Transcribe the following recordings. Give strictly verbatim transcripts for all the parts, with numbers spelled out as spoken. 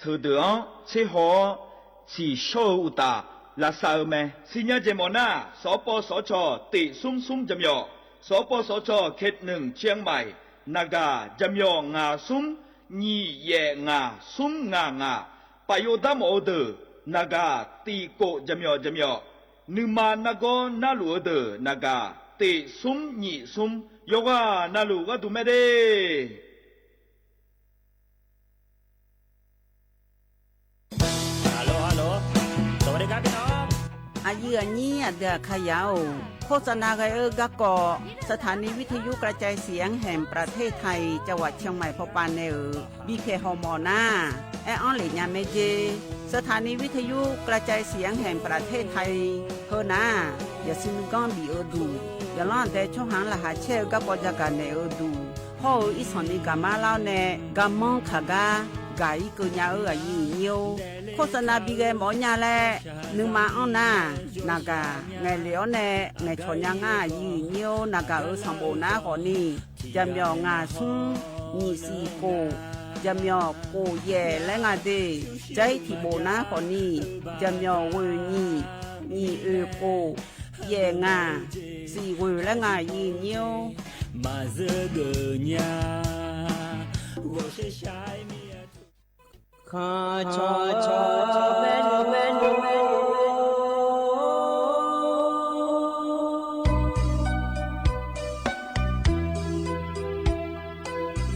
teudeuq-anr tserhaw-awr, tsiqshawr-eu uqtaf lavsav-eu mae. Sirnya jeq mawf nar, sawqpawv sawqcawq teq smr smr jaqmyawf, sawqpawv sawqcawq เคหนึ่ง เชียงใหม่ naqgaq jaqmyawf ngaq smr nyiq yaef ngaq smr ngaq ngaq, paf yov dar mawf-eu deuq naqgaq tiq kof jaqmyawf jaqmyawf, nuima nargawr narluf-eu deuq naqgaq teq smr nyiq smr, yawqghaq navluf gharduq mae de. Aqyuif aqnyir aqdui aqkaqyaq-or, โฆษณา ghae-eu garkawv สถานีวิทยุกระจายเสียงแห่งประเทศไทย จังหวัดเชียงใหม่ พป nae-euq bipyaeq hawmawf nar, aer-anr lef nya mae jer. สถานีวิทยุกระจายเสียงแห่งประเทศไทย heu nar, yaqsur nuiganr bif-eu duq, yaqlanr aqdae tsawrhaq-anr laqkhaq caer-eu garkawv jagaq naeq-eu duq hawr-eu irsanq ni gaqmar lar-awr nae, garmanr kaq gar gaq-ir keuv nya-eu aqyuif aqnyir-or, โฆษณา bi ghae mawf-awr nya laer nuima anr nar, naqgaq ngaeqlef-awr nae ngaeqcawq nya ngar aqyuif aqnyir-or, naqgaq-euq sanqbof nar khawf ni, jaqmyawf ngaq smr nyiq siq kof, jaqmyawf kof yaef laer nga de. Jar-ir tiq bof nar khawf ni, jaqmyawf ghoeq nyiq, nyiq oeq kof, yaef ngaq, siq ghoeq laer nga aqyuif aqnyir-or. Maqzeur geuf nya, ghawqshaq shaq-aer mir-a. Khanq cawq cawq bae nmr bae nmr bae nmr.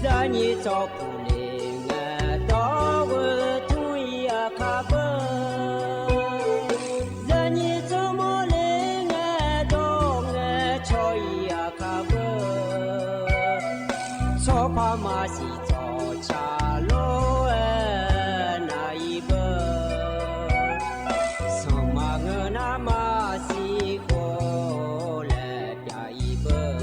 Zaqnyiq tsawrkuq le ngae dawr ghoe tmr-ir aqkaq beu. Zaqnyiq tsawrmawr le ngae dawr ngae caw-ir aqkaq beu. Tsawrpaq maqsiq tsawrca lof-aer nar-ir beu. Sanqma ngeur nar maqsiq khof laer pyav-ir beu.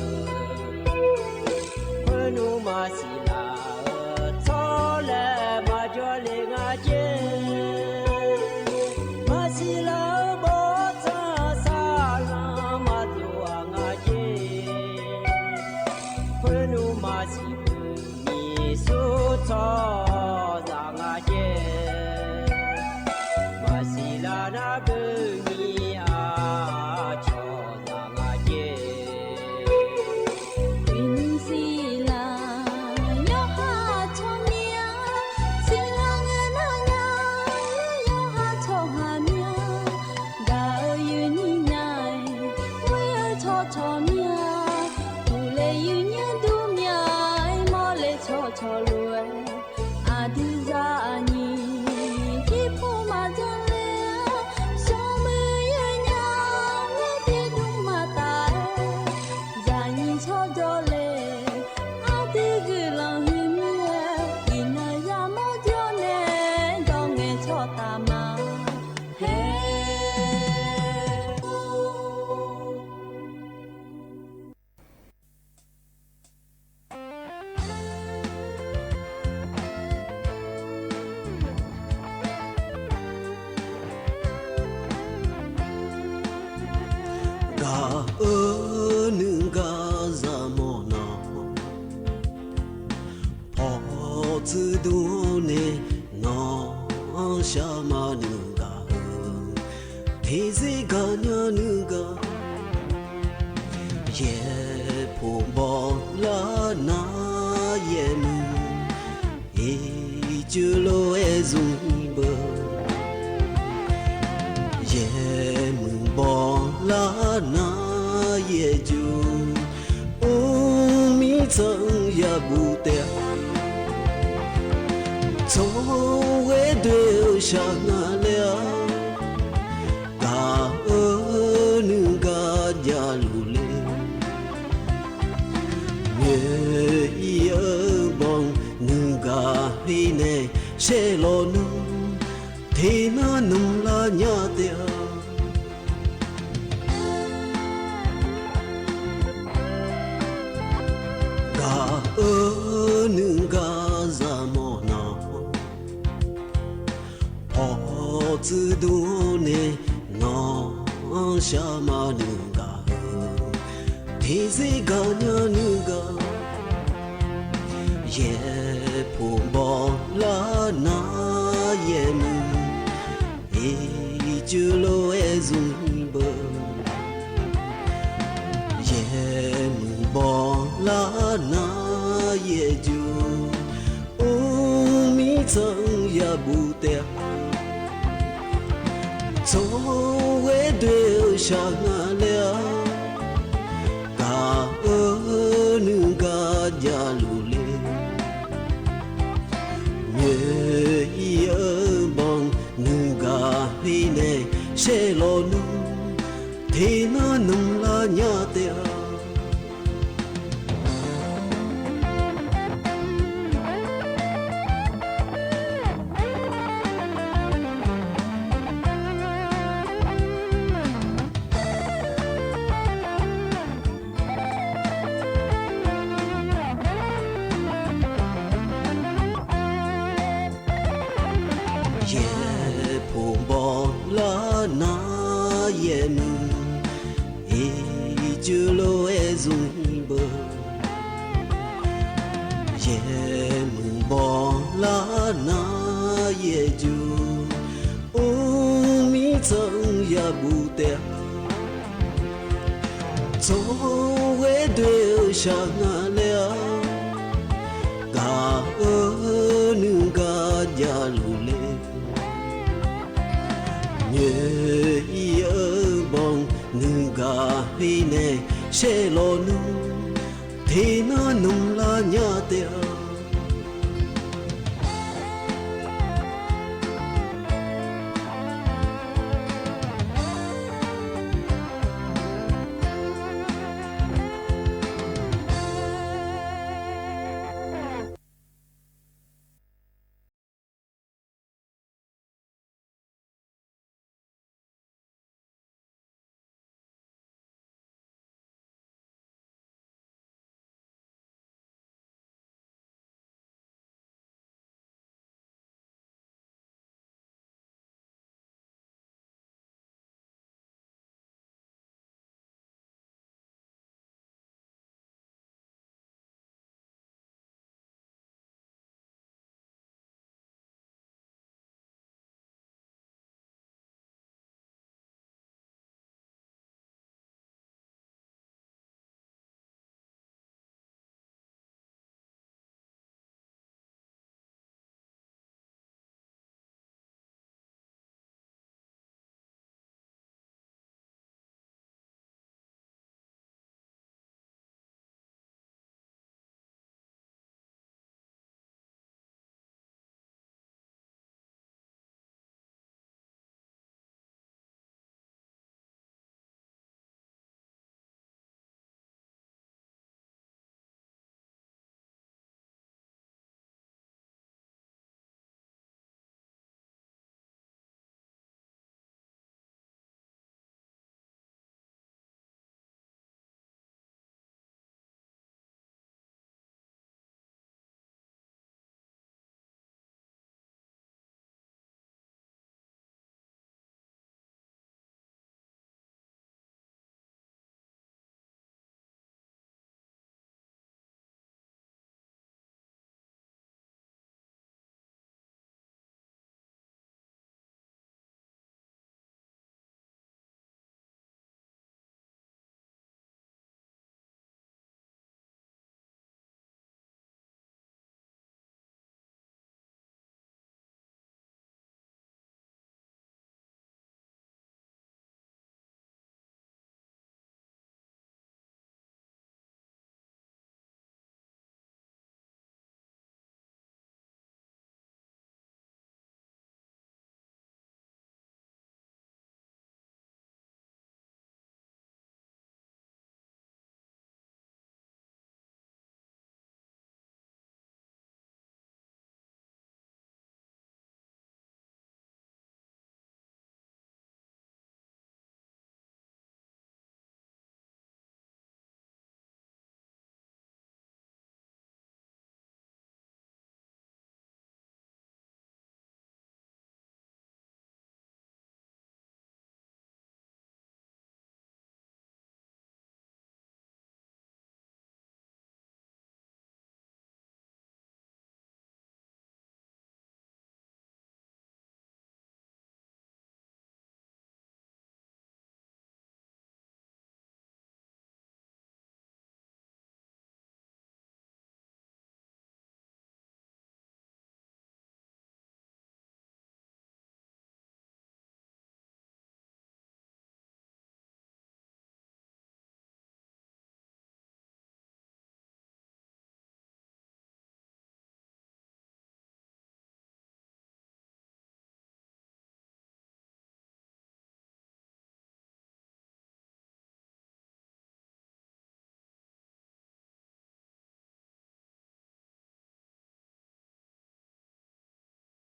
Khoernmr maqsiq laf-eu tsawrlaeq maqjawr le nga jer. Maqsiq laf-eu bawrtsanr saqlanr maqdov-aq nga jer. Khoernmr maqsiq beu nyiq sur tsawrhaqzaq nga jer. Maqsiq laf nar beu nyiq aqcawq zaq nga jer. Uiqnymr siqlar yawqha tsawrmyanr, siqlar ngae nar nya yawqha tsawrhaq myanr. Gaq-eu yuif nyiq nya-aer, ghoer-eu tsawrcawq myanr. Uqle yuif nyiq dur mya-aer, mawrle tsawrcawq lof-aer, aqdui zaqnyiq jirpov maqjan le-a. Smrmuiq yawnya-aer, tiqdmr maqtaf-aer, zaqnyiq tsawrjawr le. Aqdui guiqlanq huiqmur-aer, iqnan yamawr jawr nae, dawr ngae tsawrtaf ma. Haer. Gaq-eu nuigar zaqmawf nawq-anr pawqtsuif dmr-awr nae, nawq-anr shaqma nuigaq-eu, tiqzir gaqnya nuigaq, yaerpoq bawlar nar yaermuiq ircuf lof-aer zmq beu. Yaermuiq bawlar nar yaerjur mrmir tsanr yabuq taef-a. Tsawrghae doe-eu shaq nga laer-a. Gaq-eu nuigaq javluf le. Ngoeq-ir-eu bawq nuigaq hir nae shaer lawnmr, tiqnan nmr lar nya taef-a. Gaq-eu nuigaq zaqmawf nawq-anr pawqtsuif dmr-awr nae, nawq-anr shaqma nuigaq-eu, tiqzir gaqnya nuigaq, yaerpoq bawlar nar tsanr yabuv taef-a. Tsawrghae doe-eu shaq nga laer-a. Gaq-eu nuigaq javluf le. Nyoeq-ir-eu banq nuigaq khoer nae shaerlawq nmr, teqnar nmr lar nya taef-a. Yaeqpoq bawlar nar yaeqmuiq, iqjuv lof-aer zmq-ir beu. Yaeqmuiq bawlar nar yaeqjuv, mrmir tsanr yabuv taef-a. Tsawrghae doe-eu shaq nga laer-a. Gaq-eu nuigaq javluf le. Nyoeq-ir-eu banq nuigaq khoer nae shaerlawq nmr, teqnar nmr lar nya taef-a.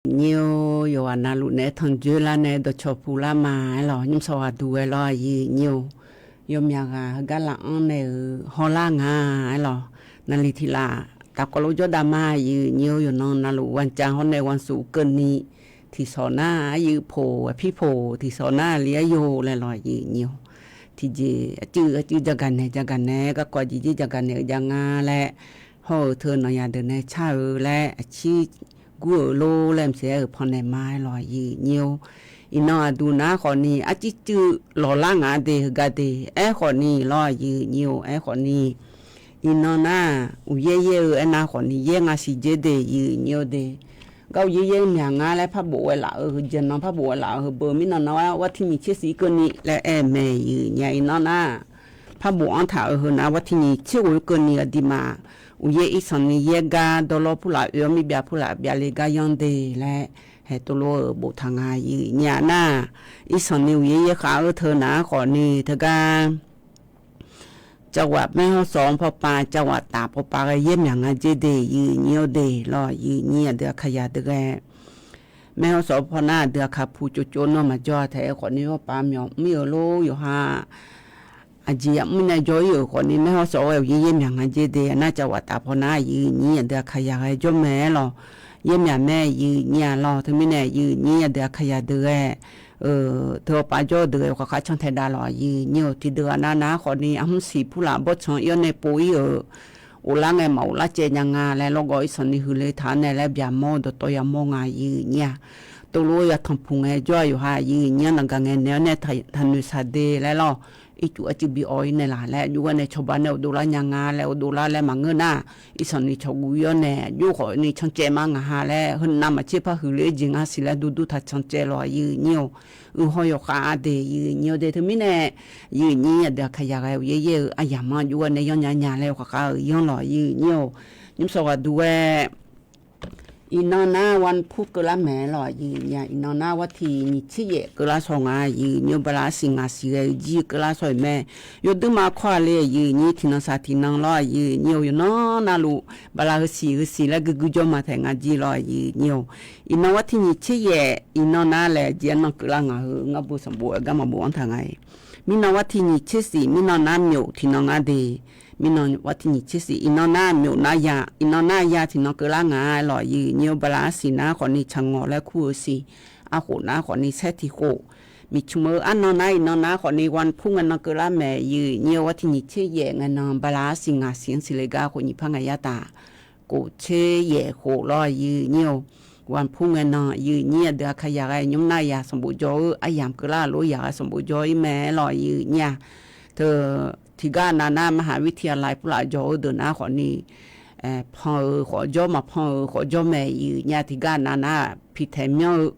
Nyir-or, yawqghaq navluf naeq-aer tanrjoe lar nae dawqcawq puq lar ma aerlawq. Nymrsawq ghaqduq ghae lawr, aqyuif nyir-or. Yawmyaq ghaq heugar laf-anr nae-euq hawlar nga aerlawq. Naqliq tiq laf tafkawv lof jawrdav ma, aqyuif nyir-or. Yawqnan navluf วันจันทร์ hawr nae วันศุกร์ keuvni tiqsawq nar aqyuif poq aqpir poq tiqsawq nar li-aer yo laer lawq, aqyuif nyir-or. Tiqjeq arcuiv arcuiv jagaq naeq jagaq naeq-aer garkawv jeq jir jagaq naeq-eu jav nga laer hawr-eu teu nawq yaq deuq nae car-eu laer aqcir gur-euq lor laer maqsiq-aer-euq pannaeq ma aerlawq, aqyuif nyir-or. Iqnan aqduq nar khawfni arcuiv cuiv lawqlar ngaq-a de heugar de aerkhawfni lawr, aqyuif nyir-or. Aerkhawfni iqnan nar uqyaer yaer-eu aernar khawfni yaer nga siq dzer de, aqyuif nyir-or de. Gar uqyaer yaer myaq nga laer parbof ghae laf-eu heu jeq nan parbof ghae laf-eu heu beu mirnan nar-ar วันที่ nyiq tser siq keuvni laer aer mae, aqyuif nyir-a. Iqnan nar parbof-anr taq-eu heu nar วันที่ nyiq tser ghof keuvni aqduimaf uqyaer irsanqni yaer gar dawrlawr purlaf oe-awr mirbyav purlaf byav le gar yanr de laer haeq tov lof-euq boftaq nga, aqyuif nyir-a. Nar irsanqni uqyaer yaer khav-eu teu nar-ar khawfni teugar จังหวัดแม่ฮ่องสอน pawpav จังหวัดตาก pawpav ghae yaer myaq nga dzer de, aqyuif nyir-or de lawr, aqyuif nyir aqdui aqkaqyaq deuq ghae แม่ฮ่องสอน paw nar aqdui aqkaq pu tsovtsov nawr maqjawr-a taef-aer khawfni pawpav myawq mir-eu lor yawqha aqjeq yamr nae jawr ir-euq khawfni แม่ฮ่องสอน ghae uqyaer yaer myaq nga dzer de. Nar จังหวัดตาก paw nar aqyuif nyir aqdui aqkaqyaq ghae jawr mae aerlawq. Yaer myaq mae, aqyuif nyir-a lawr. Teumirnae aqyuif nyir aqdui aqkaqyaq deuq ghae teu pawpav jawr-eu deuq ghae yawqkhaq khar cantae dav lawq, aqyuif nyir-or. Tiqdeuq-aq nar nar khawfni arhmr siq purlaf bawrtsanq ir-awr nae pov ir-euq ghoflar ngae maq ghoflar caev nya nga laer lawrgawv irsanqni huiq le taq-anr nae laer byaqmawr-eu dawqtawv yamawr nga, aqyuif nyir-a. Tov lof-aer yatanq puq ngae jawr-a yawqha aqyuif nyir-anr naqgaq ngae naeq-awr nae taqnoeq saq de laer lawr. Ircuf arcuiv bi awv ir nae laq laer aqjox ghae nae cawba nae ghofdov lar nya nga laer ghofdov lar laer maqngeur nar irsanqni cawqguv ir-awr nae aqjox khawfni cancaev ma ngaq ha laer heu navmaqtser par huiq le-aer jeq nga siq laer durdur taq cancaev lawq, aqyuif nyir-or. Uiqhaw yawqkhaq-a de, aqyuif nyir-or de. Teumirnae aqyuif nyir aqdui aqkaqyaq ghae uqyaer yaer-eu aryamq-anr aqjox ghae nae yanr nya nya laer yawqkhaq khar-euq yanr lawq, aqyuif nyir-or. Nymrsawq ghaqduq ghae iqnan nar วันพุธ keuvlar mae lawq, aqyuif nyir-a. Iqnan nar วันที่ nyiq tser yaef keuvlar shaw nga, aqyuif nyir-or. Bala arsiq ngaq siq ghae-eu jir keuvlar shaw-euq mae. Yawduir ma kawr-a le, aqyuif nyir. Tiqnan saq tiqnan lawr, aqyuif nyir-or. Yawqnan navluf bala heusiq heusiq laer guigui jawr ma taef nga jir lawr, aqyuif nyir-or. Iqnan วันที่ nyiq tser yaef iqnan nar laejae-aer nan keuvlar ngaq heu ngar bu sanqbof-aer garma bof-anr taq nga-iq. Mirnan วันที่ nyiq tser siq mirnan nar myof tiqnan nga de. Mirnan วันที่ nyiq tser siq iqnan nar myof nar ya, iqnan nar ya tiqnan keuvlar nga-a lawq, aqyuif nyir-or. Bala arsiq nar khawfni tsaq ngawq laer kur-eu siq, arkhof nar khawfni saer tiq khof, miqcmq-eu arnan nar iqnan nar khawfni วันพุธ ngae nan keuvlar mae, aqyuif nyir-or. วันที่ nyiq tser yaef ngae nan bala arsiq ngaq siq-anr siqle gar khof nyiq par ngae yar taf kof tser yaef khof lawr, aqyuif nyir-or. วันพุธ ngae nan aqyuif nyir aqdui aqkaqyaq ghae nymr nar ya sanqbof jawr-eu aryamq keuvlar lof yaq ghae sanqbof jawr ir mae lawq, aqyuif nyir-a. Teu tiqgar nav nar มหาวิทยาลัย purlaf jawr-eu deuq nar khawfni pan-euq khawf jawr, maqpan-euq khawf jawr mae, aqyuif nyir-a. Tiqgar nav nar pi taeq myanr-eu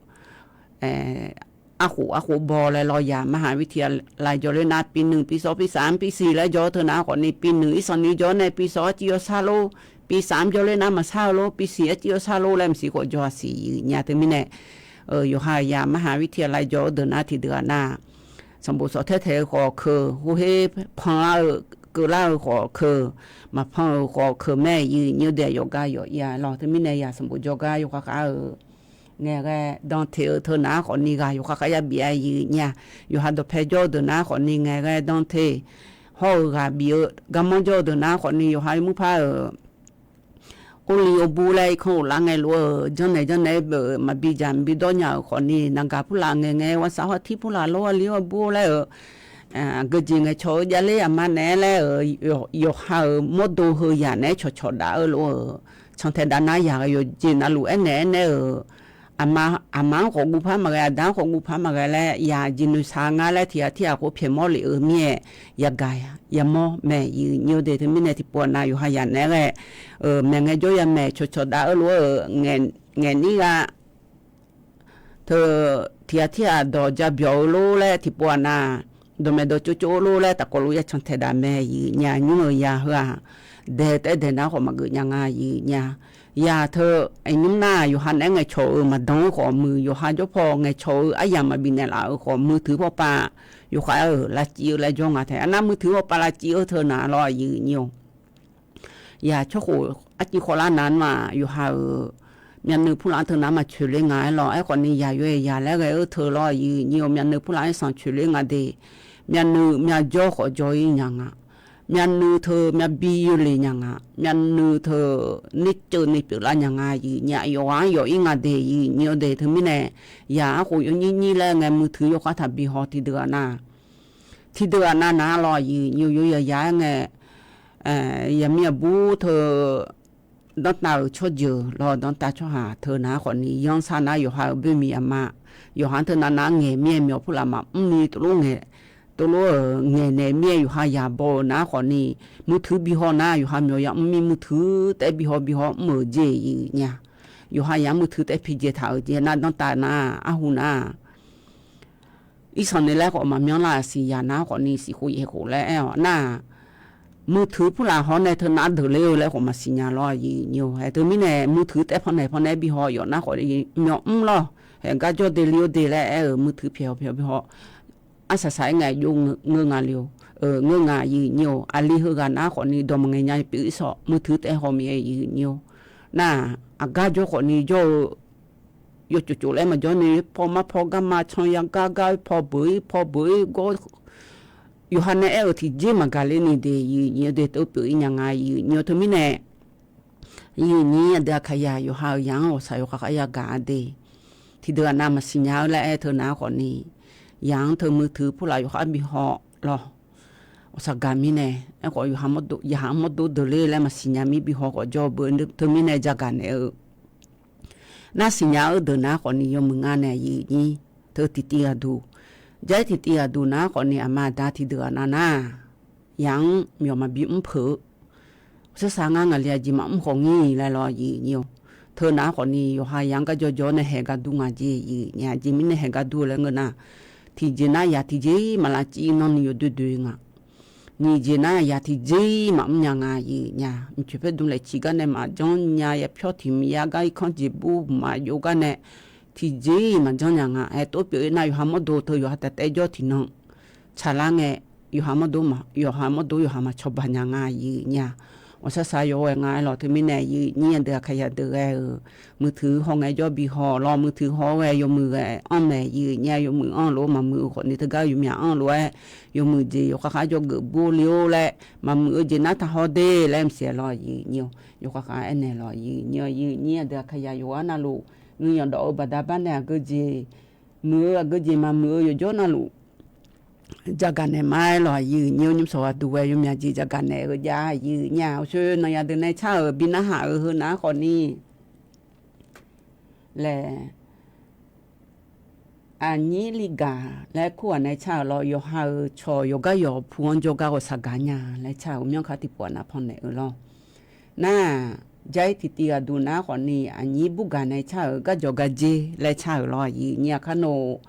arkhof arkhof baw laer lawr ya มหาวิทยาลัย jawrler nar pi nui pi sawv pi saq-anr pi siq laer jawr-eu teu nar khawfni pi nui irsanqni jawr nae pi sawv arcuiv yawsar lor, pi saq-anr jawrler nar maqsar-eu lor, pi siq arcuiv yawsar lor laer maqsiq khawf jawr-a siq, aqyuif nyir-a. Teumirnae yawqha ya มหาวิทยาลัย jawr-eu deuq nar tiqdeuq-aq nar sanqbof sawf taer taeq-eu khawf keuq, khoher panlar-eu keuvlar-eu khawf keuq, maqpan-euq khawf keuq mae, aqyuif nyir-or. Daef yawqgar yawq ir-a lawq. Teumirnae ya sanqbof jawrgar yawkhav khav-eu ngaeqghae dan teq-eu teu nar khawfni ghaq yawkhav khav yabif-a, aqyuif nyir-a. Yawqha dawqpae jawr-eu deuq nar khawfni ngaeqghae dan teq hawr-eu ghaq bif-eu garmanr jawr-eu deuq nar khawfni yawqha murpar-euq โอเลี้ยว bur laer irkanr ghoflar ngae lof-eu janrnaeq janrnaeq beu maqbi dzaq maqbi dawr nya-euq khawfni naqgaq purlaf ngaeqngae วันเสาร์อาทิตย์ purlaf lor โอเลี้ยว bur laer-euq aqgeujeq ngaeqcawq-eu javler aqma naeq-aer laer-euq yawqha-euq mawrdo heu yaq naeq-aer cawqcawq daf-eu lof-euq cantae dav nar yaq ghae yawqjeq navluf aernaeq aernaeq-euq aqma, aqma-anr khawf guv par maqghae, aqda-anr khawf guv par maqghae laer yaq jeq noeqshaq ngar laer tiq ghaq tir ghaq khoer pyaeqmawr lef-euq mir-aer yagaq yamawr mae, aqyuif nyir-or. Daef teumirnae tiqpov-aq nav yawqha yaq naeq-aer ghae maeqngae jawr ya maeq cawqcawq daf-eu lof-euq ngaeqnir gha teu tiq ghaq tir ghaq dawq ja byawq-eu lor laer tiqpov-aq nav dawqmaeq dawq tsovtsov-eu lor laer tafkawv lof ya cantae daf mae, aqyuif nyir-a. Nymr-euq ya heu-aq daeq taef-aer daeq nar khawf maqgeuf nya nga, aqyuif nyir-a. Ya teu nymr nar yawqha naeq-aer ngaeqcawq-euq maqdan-eu khawf muiq, yawqha jawr paw ngaeqcawq-eu aryamq maqbif naeqlaf-euq khawf muiq teuq pawpav yawqha-euq lavcif-eu laer jawr nga tae. Arnar muiq teuq pawpav lavcif-eu teu nav lawr, aqyuif nyir-or. Ya tsawrkhof arcuiv khawvlar nav nar-aq yawqha-euq Myavnuiv purlaf-anr teu nav-anr maqcoeqler nga-aer lawr. Aerkhawf ni yaq yaw-aer yaq laer ghae-eu teu lawr-aq, yif nyiq-or, myavnuiv purlaf-anr sanqcoeqler nga de. Myavnuiv myavjawr khawf jawr-ir nya nga. Myavnuiv teu myavbi yawleq nya nga. Myavnuiv teu nerceuv nerpyeuf lar nya nga, yif nyiq-aq, yawqghaq-anr yawf-ir nga de, yif nyiq-or de. Teumirnae yaq-anr khof yawnyir nyir laer ngae, muiqtui yawkhav taqbi haw tiqdeuq-aq nar, tiqdeuq-aq nar nar lawr, yif nyiq-or, yawya ya-aer ngae, yaqmir aqbur teu danrtav-euq tsawrjeuq lawr, danrtav tsawrhaq teu nar khawf ni, yanrsar nar yawqha-euq boermiq aqma, yawqha-anr teu nav nav-anr ngaeq mir-aer myawq purlaf maqmr ni tov lof ngaeq, tov lof-euq ngaeqnaeq mir-aer yawqha yaq baw-euq nar khawf ni, muiqtui bi haw nar yawqha myawq yamr mir, muiqtui taef-aer bi haw bi haw mr-euq jeq, yif nyiq-aq, yawqha yaq-anr muiqtui taef-aer piqdzae taq-euq jeq nar, danrtav nar arhu nar irsanq ni laer khawf maqmyanr lar-aq, siqyaq nar khawf ni siqkhof yaeqkhof laer aer-awq nar-aq, muiqtui purlaf hawr nae teu nav deuq ler-eu laer khawf maqsiq nya lawr, yif nyiq-or. Aer teumirnae muiqtui taef-aer pannaeq pannaeq-aer bi haw yawf nar khawf ni myawq mr lawr, haeq gar jawr de le-or de laer aer-euq muiqtui pyaeq haw pyaeq bi haw arsaq saq-aer ngae jov ngeur nga le-or, ngeur nga, yif nyiq-or. Aqli heughaq nar khawf ni dawq maqngaeq nya pyeuf-ir sawq, muiqtui taef-aer haw mir-aer, yif nyiq-or. Nar-aq, aqgar jawr khawf ni jawr-eu yawtsoftsov laer maqjawr ni, paw mar paw garma can ya gar gar-ir paw beuq-ir paw beuq-ir gawr, yawqha nae aer-euq tiqjeq maqgaq ler ni de, yif nyiq-or de, tov pyeuf-ir nya nga, yif nyiq-or. Teumirnae yif nyiq aqdui aqkaqyaq yawqha-euq yaq-anr ghawqshaq yawkhav khav yagaq-a de. Tiqdeuq-aq nav maqsiq nya-eu laer aer teu nar khawf ni, yaq-anr teu muiqtui purlaf yawkhav bi haw lawr. Ghawqshaq gaq mirnae, aerkhawf yawqha mawrdo, yaq-anr mawrdo deuq ler laer maqsiq nya mir bi haw khawf jawr beu teumirnae jagaq naeq-eu nar siqnya-eu deuq nar khawf ni yawmuiq nga nae, yif nyiq teu tiqtiv ghaqduq, jar-ir tiqtiv ghaqduq nar khawf ni aqma aqda tiqdeuq-aq nav nar, yaq-anr myawq maqbi mr peuq-eu, ghawqshaq saq ngar ngaqli aqjeq maqmr khawf ngir laer lawr, yif nyiq-or. Teu nar khawf ni yawqha yaq-anr gar jawr jawr nae haeq gar dur nga jeq, yif nyiq-aq, aqjeq mirnae haeq gar dur-eu laer ngeur nar, tiqjeq nar yaq tiqjeq-ir maqlavciv nanr ni yawdoer doe nga. Nyiq jeq nar yaq tiqjeq-ir maqmr nya nga, yif nyiq-aq, mqcoeq paer dm laeq ciq gar nae maqjanr nya, yapyawr tiq mq ya gar irkanr jeqbur maqjov gar nae tiqjeq-ir maqjanr nya nga. Aer tov pyeuf-ir nar yawqha mawrdo teu yawqha taef taef jawr tiqnan tsaqlar ngae, yawqha mawrdo, yawqha mawrdo yawqha maqcawba nya nga, yif nyiq-aq, ghawqshaq saq yawghae nga-aer lawr. Teumirnae yif nyiq aqdui aqkaqyaq deuq ghae-euq muiqtui haw ngae jawr bi haw lawr, muiqtui haw-awr ghae yawmuiq ghae anr mae, yif nyiq-aq, yawmuiq anr lof-aer maqmuiq-eu khawf ni teugar yawmyaq anr lof-aer yawmuiq jeq yawkhav khav jawrgeuf bur le-or laer, maqmuiq-eu jeq nar taqhaw de laer mqsiq lawr, yif nyiq-or. Yawkhav khav aernaeq lawr, yif nyiq-or, yif nyiq aqdui aqkaqyaq yawqghaq navluf nuiyanq dawf-eu baqda bar nae aqgeujeq muiq-eu, aqgeujeq maqmuiq-eu yawqjawr navluf jagaq naeq ma-aer lawr, yif nyiq-or. Nymr sawq ghaqduq ghae yawmyaq jeq jagaq naeq-eu jav, yif nyiq-aq, uqshoe nanqya deuq nae car-euq bi narhaq-euq heu nar khawf ni laer, aqnyir li gaq laer kur ghaq nae car-euq lawr, yawqha-euq cawq yawqgar yawq pu-anr jawrgar ghawqshaq gaq nya laer car-euq myanrkar tiqpov-aq nav pannaeq-eu lawr. Nar-aq, jar-ir tiqtiv ghaqduq nar khawf ni aqnyir burgaq nae car-euq garjawq gardzer laer car-euq lawr, yif nyiq-aq, kar nawq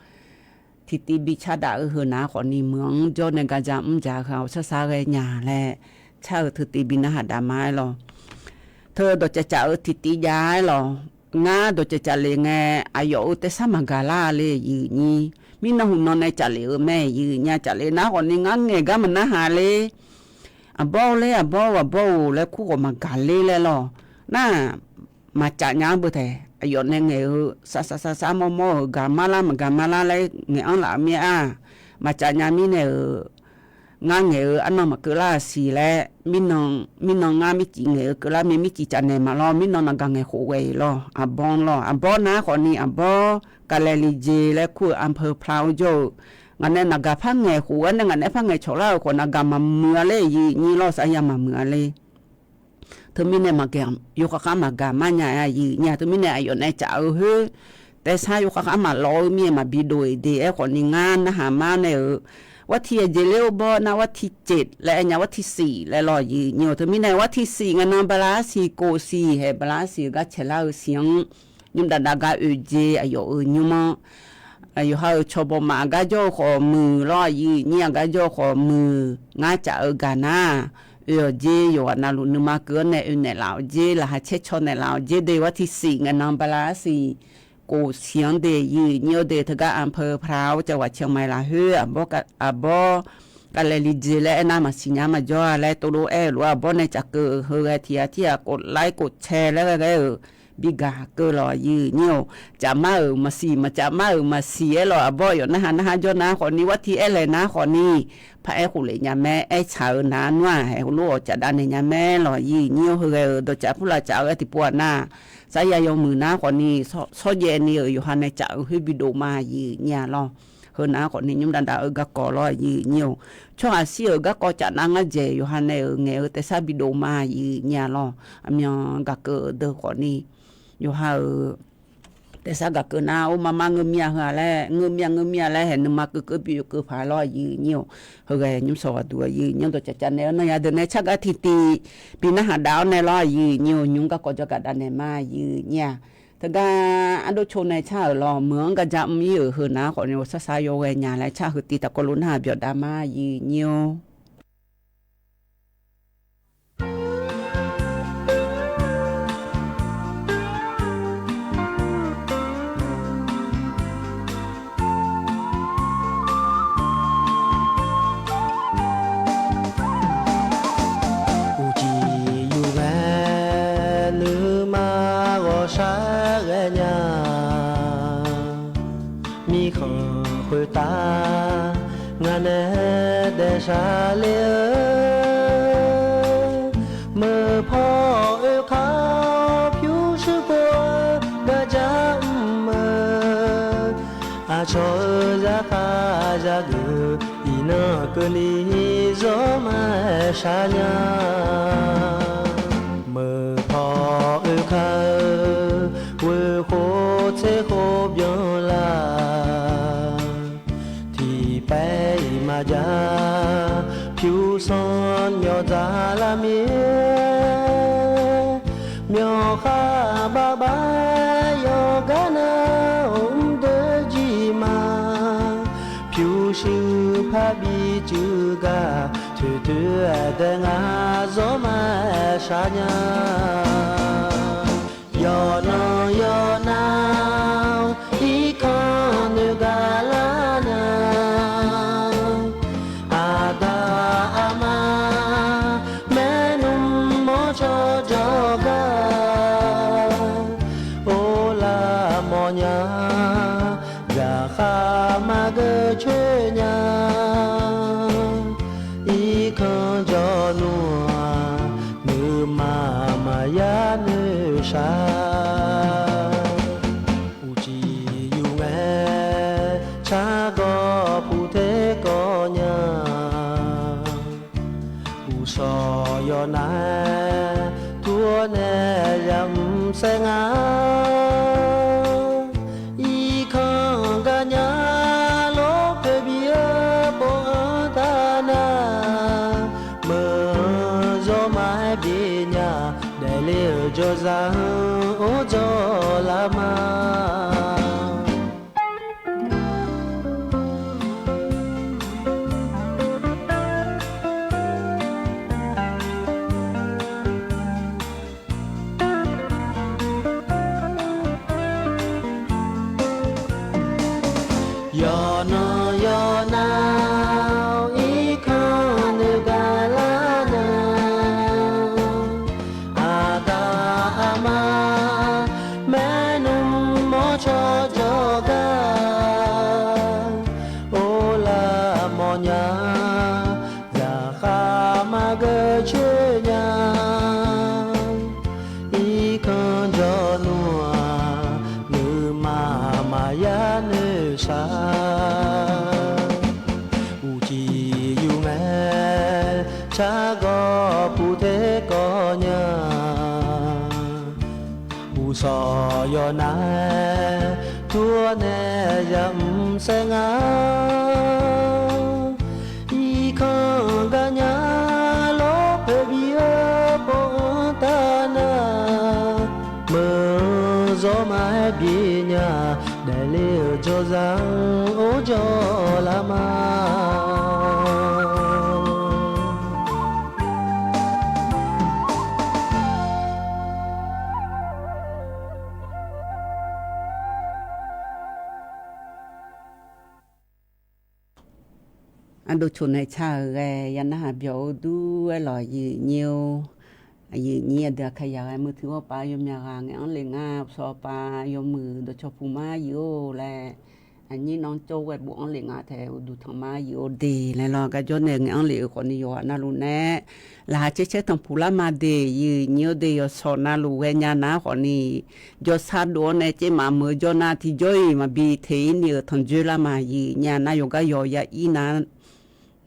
tiqtiv bi cardaf-eu heu nar khawf ni meuq-anr jawr nae gaqja mr jaq-eu heu-aq ghawqshaq saq ghae nya laer car-euq teu tiv bi narhaq daf ma-aer lawr. Teu dawqcav caf-eu tiqtiv jav-aer lawr. Ngar dawqcav caf lef ngae, aqyawf-euq tersar maqgaq lar le, yif nyiq. Mirnan huqnan nae caf lef-eu mae, yif nyiq-aq, caf lef nar khawf ni ngar ngaeq gar maqnarhaq ler. Aqbawr ler, aqbawr-eu, aqbawr-or laer kur khawf maqgaq ler laer lawr. Nar-aq, maqcaf nya-anr beu taef. Aqyawf nae ngaeq-eu sar sar sar sar mawr mawr-euq gaq mar lar maqgaq mar lar laer ngaeq-anr laf-eu mir-a. Maqcaf nya mirnae-euq ngar ngaeq-eu arnan maqkeuv lar-aq siq laer, mirnan, mirnan ngar mircif ngaeq-eu keuvlar mae, mircif caf naeq ma lawr, mirnan naqgaq ngaeq khof ghae-iq lawr, aqbawr lawr, aqbawr nar khawf ni aqbawr Gaqlaeqliqjeq laer kur-euq anpeu pla-awr jawr-eu, ngaq nae naqgaq par ngaeq khof-aer nae ngaq nae par ngaeq cawq lar-euq khawf naqgaq maqmuiq-a ler, yif nyiq lawr, sar ya maqmuiq-a ler. Teumirnae maqgaq, yawkhav khav maqgaq mar nya-a, yif nyiq-aq, teumirnae aqyawf nae caf-eu khoer, tersar yawkhav khav maqlawr-eu mir-aer maqbi dov-iq de-aer khawf ni ngar narhaq mar nae-euq, วันที่ aqjeq ler-or bawr nar วันที่ เจ็ด laer aer nya, วันที่ สี่ laer lawr, yif nyiq-awq, teumirnae วันที่ สี่ ngae nan bala arsiq kof siq hae, bala arsiq-euq gar caeq lar-eu siq-anr nymr dav dav gar oeq jeq aqyawf-euq nymr-anr, yawqha-euq cawq bawq maf aqgar jawr-eu khawf muiq lawr, yif nyiq aqgar jawr-eu khawf muiq, ngar caf-eu gaq nar, oe-awq jeq yawqghaq navluf nuima keuv-awr nae oe naeqlaf-awq jeq, laqkhaq caer caw naeqlaf-awq jeq de, วันที่ สี่ ngae nan bala arsiq kof siq-anr de, yif nyiq-awq de, teugar anpeu pla-awr cawq ghaq caeq maiq lafkhoer, aqbawr Gaqlaeqliqjeq laer aernar maqsiq nya maqjawr-a laer tovlof-aer-euq lof-aer aqbawr nae caf keuv-euq heu ghae tiq ghaq tir ghaq kof laer kof cae laer ghae ghae-euq bi gaq keuv lawq aqyuif nyir-or. Cafmar-euq maqsiq, maqcafmar-euq maqsiq-aer lawq. Aqbawr yawf narhaq narhaq jawr nar khawfni, wartiq aer laeq nar khawfni, paraer khofle nya mae. Aertaq-eu nar nmr-aq, haeq heulof-awq cafdav naeq nya mae lawq aqyuif nyir-or. Heughae-euq dawqcaf purlav caf-eu aer tiqpov-aq nar, saqyaq yawmuiq nar khawfni, shawrjaev ni-euq yawqha nae caf-eu khoer bi dov ma aqyuif nyir-a lawq. Heu nar khawfni nymr dav dav-eu garkawv lawr aqyuif nyir-or. Tsawrhaq shir-euq garkawv caf nar ngar dzaeq yawqha nae-euq ngaeq-eu taesar bi dov ma aqyuif nyir-a lawq. Aqmyan gaq keuv-euq deuq khawfni, yawqha-euq taesar gaq keuv nar, or mar mar ngeur mir-a heu-aq laer, ngeur mir-a ngeur mir-a laer haeq nuima keuv keuv bi oe keuv paq lawr aqyuif nyir-or. Heughae nymr shawq ghaq duq aqyuif nyir-or, dawqcaf caf naeq-awr nar ya deuq nae tsar gar tiqtiv bi narhaq dav-awr nae lawr aqyuif nyir-or. Nymr garkawv jawrgaq dav naeq ma aqyuif nyir-a. Teugar ardov co nae tsar-euq lawq, meuq-anr gar ja mr ir-euq heu nar khawfni, sar sar yawghae nya laer tsar heu tiv taqkawv lof narhaq byawq dav ma aqyuif nyir-or. Uqcif yuf ngae, nuima ghawqshaq ghae nya. Mirkhanq khoertav ngaq nae daefshaq le-eu, meuq paw oekar pyurshuir pov-aer garja mr-eu, aqcawq-euq zaqkhav zaqgeuf iqnan keuvni zawrma-aer shar nya. Meuq paw oekar-eu ghoeq khof tser khof byanlar, tiqpaer iq maqjav pyur sanr yawdzaq lar mir-aer, myawqkhar baqbav yawqgar nar-awq mr deur jir ma. Pyurshuir parbi cuiv gar toeqtoeq dae ngar zawrma-aer shar nya. Yawqnan yawqnan-awr irkanr noeq gaq lar nya. Aqda aqma maernmr mawrcawq jawrgar, or lar mawrnya, zaqkhav maqgeur coer nya. Irkanr jawr nmr-aq, nuima maqya noeqshaq. Uqcif yuf ngae, tsargawr puq ter kawv nya. Uqshawq yawqnav-aer tur-awr nae yamq saer nga. Irkanr gaqnya lor poeqbif-eu pov-anr taq nar, meuq-anr zawrma-aer bif nya. Daefle-euq jawrzaq-anr or jawrlar ma. Yawqnan yawqnan-awr irkanr noeq gaq lar nya. Aqda aqma maernmr mawrcawq jawrgar, or lar mawrnya, zaqkhav maqgeur coer nya. Irkanr jawr nmr-aq, nuima maqya noeqshaq. Uqcif yuf ngae, tsargawr puq ter kawv nya. Uqshawq yawqnav-aer tur-awr nae yamq saer nga. Irkanr gaqnya lor poeqbif-eu pov-anr taq nar, meuq-anr zawrma-aer bif nya. Daefle-euq jawrzaq-anr or jawrlar ma. Ardov coq nae car-euq ghae ya narhaq byawq-eu dur-aer lawq aqyuif nyir-or. Aqyuif nyir aqdui aqkaqyaq ghae meuq tiq ghawr pav yawmyaq ghaq ngaeq-anr lef nga, uqshawq pav yawmuiq dawqcawq puq mar yuif-or laer, aqnyir nan cawv ghae bofanr lef nga taef uqduq tanq mar yuif-or de laer lawr, garjawr nae ngaeq-anr lef-eu khawfni yawqghaq navluf nae laqkhaq caer caer tanqpuq lar ma de. Aqyuif nyir-or de, yawshawq navluf ghaenya nar khawfni jawrsar dov-awr nae tsermaf meuq-eu jawr nar tiqjawr-iq maqbi teq-ir ni-euq tanqjoer lar ma. Aqyuif nyir-aq nar yawqgar yawq ya ir nar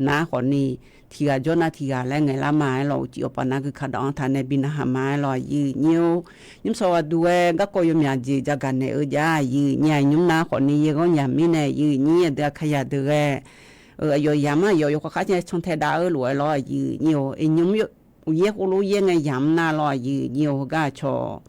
nar khawfni, tiq ghaq jawr nar tiq ghaq laer ngaeq lar ma-aer lawr, uqcif awqpaf nar gui kaqdawq-anr taq nae bi narhaq ma-aer lawr. Aqyuif nyir-or, nymr shawq ghaqduq ghae garkawv yawmyaq jeq jagaq naeq-eu jav. Aqyuif nyir-aq nymr nar khawfni yaeqghanr yamq mirnae, aqyuif nyir aqdui aqkaqyaq deuq ghae aqyawf yamq-anr aqyawf yawkhav khar cae cantae dav-eu lof-aer lawr. Aqyuif nyir-or, iqnymr uqyaer khoerlof yaer ngae yamq nar lawr. Aqyuif nyir-or, heugar aqcawq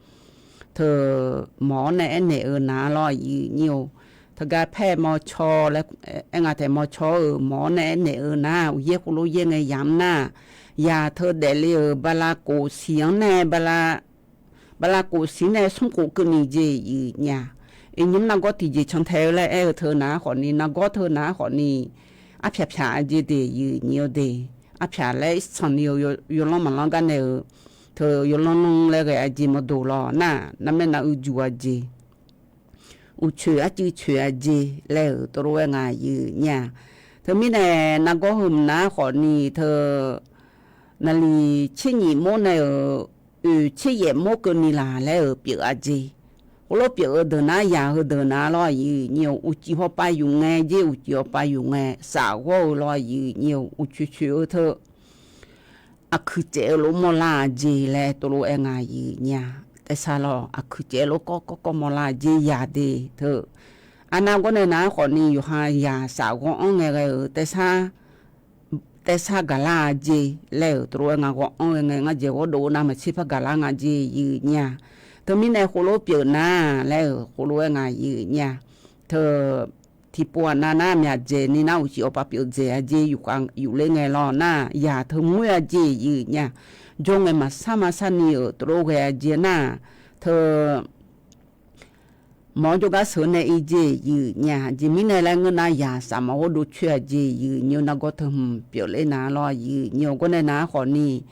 teu mawq-awr nae aernaeq-eu nar lawr. Aqyuif nyir-or, teugar paer mawcaw laer aer nga taef, mawcaw-euq mawq-awr nae aernaeq-eu nar, uqyaer khoerlof yaer ngae yamq nar, yaq teu daefle-euq bala kof siq-anr nae bala kof siq nae smr kof keuvni jeq aqyuif nyir-aq, iqnymr nargawr tiqjeq cantae-eu laer aer-eu teu nar khawfni, nargawr teu nar khawfni, arpyaq pyaq-a jeq de aqyuif nyir-or de. Arpyaq laer irtsanq ni-eu yawlanr maqlanr gar nae-euq teu yawlanr lanr laer ghae-a jeq mawrdo lawr nar, narmaer nar uijuq-a jeq, uqcoeq arcuiv coeq-a jeq laer-euq tov lof-aer nga aqyuif nyir-aq. Teumirnae nargawr heu mq nar khawfni teu naqliq tser nyif mawr nae-euq oeq tser yaef mawr keuvni laq laer-euq pyeuf-a jeq. Khoerlof pyeuf-eu deuq nar yaq heudeuq nar lawr aqyuif nyir-or, uqcif hawpav yuf ngae jeq, uqcif hawpav yuf ngae saf ghawr-eu lawr aqyuif nyir-or, uqcoeq coeq-eu teu aqkuiq caev-eu lof mawrlar-a jeq laer tov lof-aer nga aqyuif nyir-aq. Taef sar lawr, aqkuiq caev-eu lof kawv kawv kawv mawrlar-a jeq yaq de teu. Arnav gawr nae nar khawfni yawqha yaq saf ghawr-anr ngae ghae-euq taef sar taef sar gaqlar-a jeq laer-euq tov lof-aer nga ghawr-anr ghae ngae ngar jeq ghawrdov-eu nar maqtser par gaqlar nga jeq aqyuif nyir-aq. Teumirnae khoerlof pyeuf nar laer-euq khoerlof-aer nga aqyuif nyir-aq. Teu tiqpov aqnav nar myaq dzaeq ni nar uqcif awqpav pyeuf dzaeq-a jeq yufkhav yufler ngae lawr nar, yaq teu ngoer-a jeq aqyuif nyir-aq. Jawr ngae maqsar maqsar ni-euq tov lof ghae-a jeq nar, teu mawr jawrgar sheuq nae ir jeq aqyuif nyir-aq. Aqjeq mirnae laer ngeur nar yaq saf maqghawr dov coer-a jeq aqyuif nyir-or, nargawr teu hmq pyeufler nar lawr aqyuif nyir-or, gawr nae nar khawfni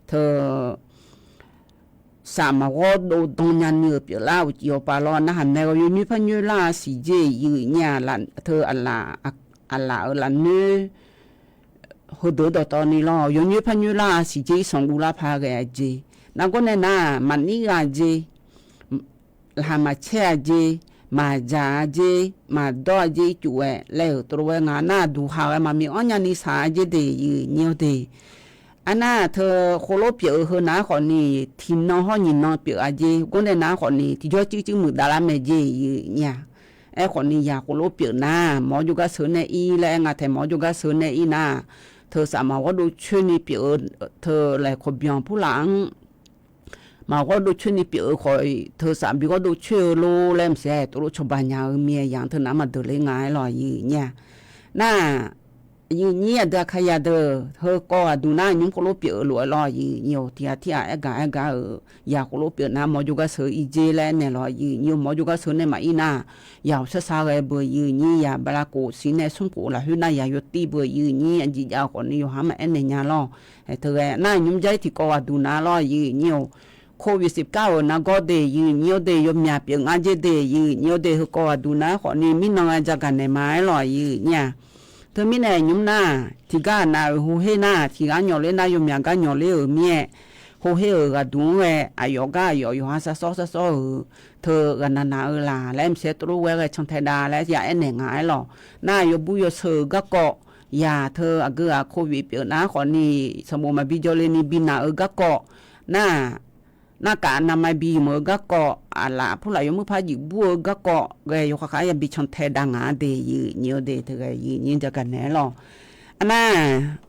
teu saf maqghawr dov dan nyani-euq pyeuflar uqcif awqpav lawr narhaq mae-eu yawnyoer par nyoer lar-a siq jeq aqyuif nyir-aq. Teu aqlaf-euq lafnoer heudeuq dawqtawvni lawr yawnyoer par nyoer lar-a siq jeq irsanq guvlar par ghae-a jeq. Nargawr nae nar maqnir gha jeq, laqkhaq maqcaer-a jeq, maqdzaq-a jeq, maqdawr-a jeq ircuf-aer laer-euq tov lof-aer nga nar, duqhaq ghae maqmiq anr nyani saq-a jeq de aqyuif nyir-or de. Arnar teu khoerlof pyeuf-eu heu nar khawfni tiqnan hawr nyiq nan pyeuf-a jeq, gawr nae nar khawfni tiqjawr cuir cuir muiqdav lar mae jeq aqyuif nyir-aq. Aerkhawfni yaq khoerlof pyeuf nar mawr jawrgar sheuq nae ir laer aer nga taef, mawr jawrgar sheuq nae ir nar, teu saf maqghawr dov coer ni pyeuf-eu teu laeqhawq byanq purlaf-anr maqghawr dov coer ni pyeuf-eu khawf-iq teu saf bi ghawr dov coer-eu lor laer maqsiq-aer tov lof cawba nya-eu mir-aer yaq-anr teu nar maqdeuq ler nga-aer lawr aqyuif nyir-aq. Nar aqyuif nyir aqdui aqkaq yaq deuq heukawv ghaqduq nar nymr khoerlof pyeuf-eu lof-aer lawr aqyuif nyir-or, tiq ghaq tir ghaq aer gaq aer gaq-euq yaq khoerlof pyeuf nar mawr jawrgar sheuq ir jeq laer aernaeq lawr aqyuif nyir-or, mawr jawrgar sheuq nae maqir nar yaq-awq sar sar ghae beu aqyuif nyir, yaq bala kof siq nae smr kof lafkhoer nar yaq yawtir beu aqyuif nyir, aqjeq jav-eu khawfni yawqha maqaer naeq nya lawr. Aer teu ghae nar nymr jar-ir tiqkawv ghaqduq nar lawr aqyuif nyir-or, covid sifkar-euq nargawr de aqyuif nyir-or de, yawmyaq pyeuf ngar jeq de aqyuif nyir-or de, heukawv ghaqduq nar khawfni mirnan ghae jagaq naeq ma-aer lawr aqyuif nyir-aq. Teumirnae nymr nar tiqgar aqnav-euq heuher nar tiqgar nyawq ler nar yawmyaq gar nyawq ler-euq mir-aer, heuher-euq ghaqduq-anr ghae aqyawf gar aqyawf yawqha sar sawr sar sawr-euq teu ghaqnav nav-eu laq laer maqsiq-aer tov lof ghae ghae cantae dav laer ya aernaeq nga-aer lawr. Nar yawbur yawsheu-euq garkawv, yaq teu aqgeu ghaq covid pyeuf nar khawfni sanqbof maqbi jawr le ni bi naq-eu garkawv, nar narkaf navmaqbi yamq-eu garkawv, aqlaf purlaf yawmuir par jif bur-eu garkawv ghae yawkhav khav yabi cantae dav ngaq-a de aqyuif nyir-or de, teu ghae aqyuif nyir jagaq naeq-aer lawr. Arnar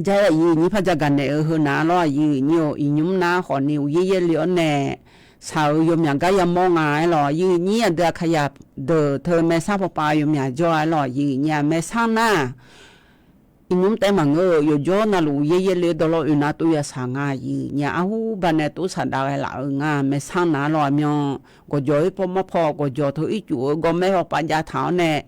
jar-ir aqyuif nyir par jagaq naeq-eu heu nar lawr aqyuif nyir-or, iqnymr nar khawfni uqyaer yaerle-awr nae shaq-euq yawmyaq gar yamawr nga-aer lawr aqyuif nyir, aqdui aqkaq yaq deuq teu maersar pawpav yawmyaq jawr-aer lawr aqyuif nyir-aq. Maersar nar iqnymr taef maqngeur-eu yawqjawr navluf uqyaer yaerle-eu dawqlawr oeq nar tov yashaq nga aqyuif nyir-aq. Arhu banae tov saqdav ghae laf-eu nga maersar nar lawr aqmyan gawqjawq-ir paw mawr paw gawqjawq teu ircuf-eu gawrmaer pawpav jav taq-awr nae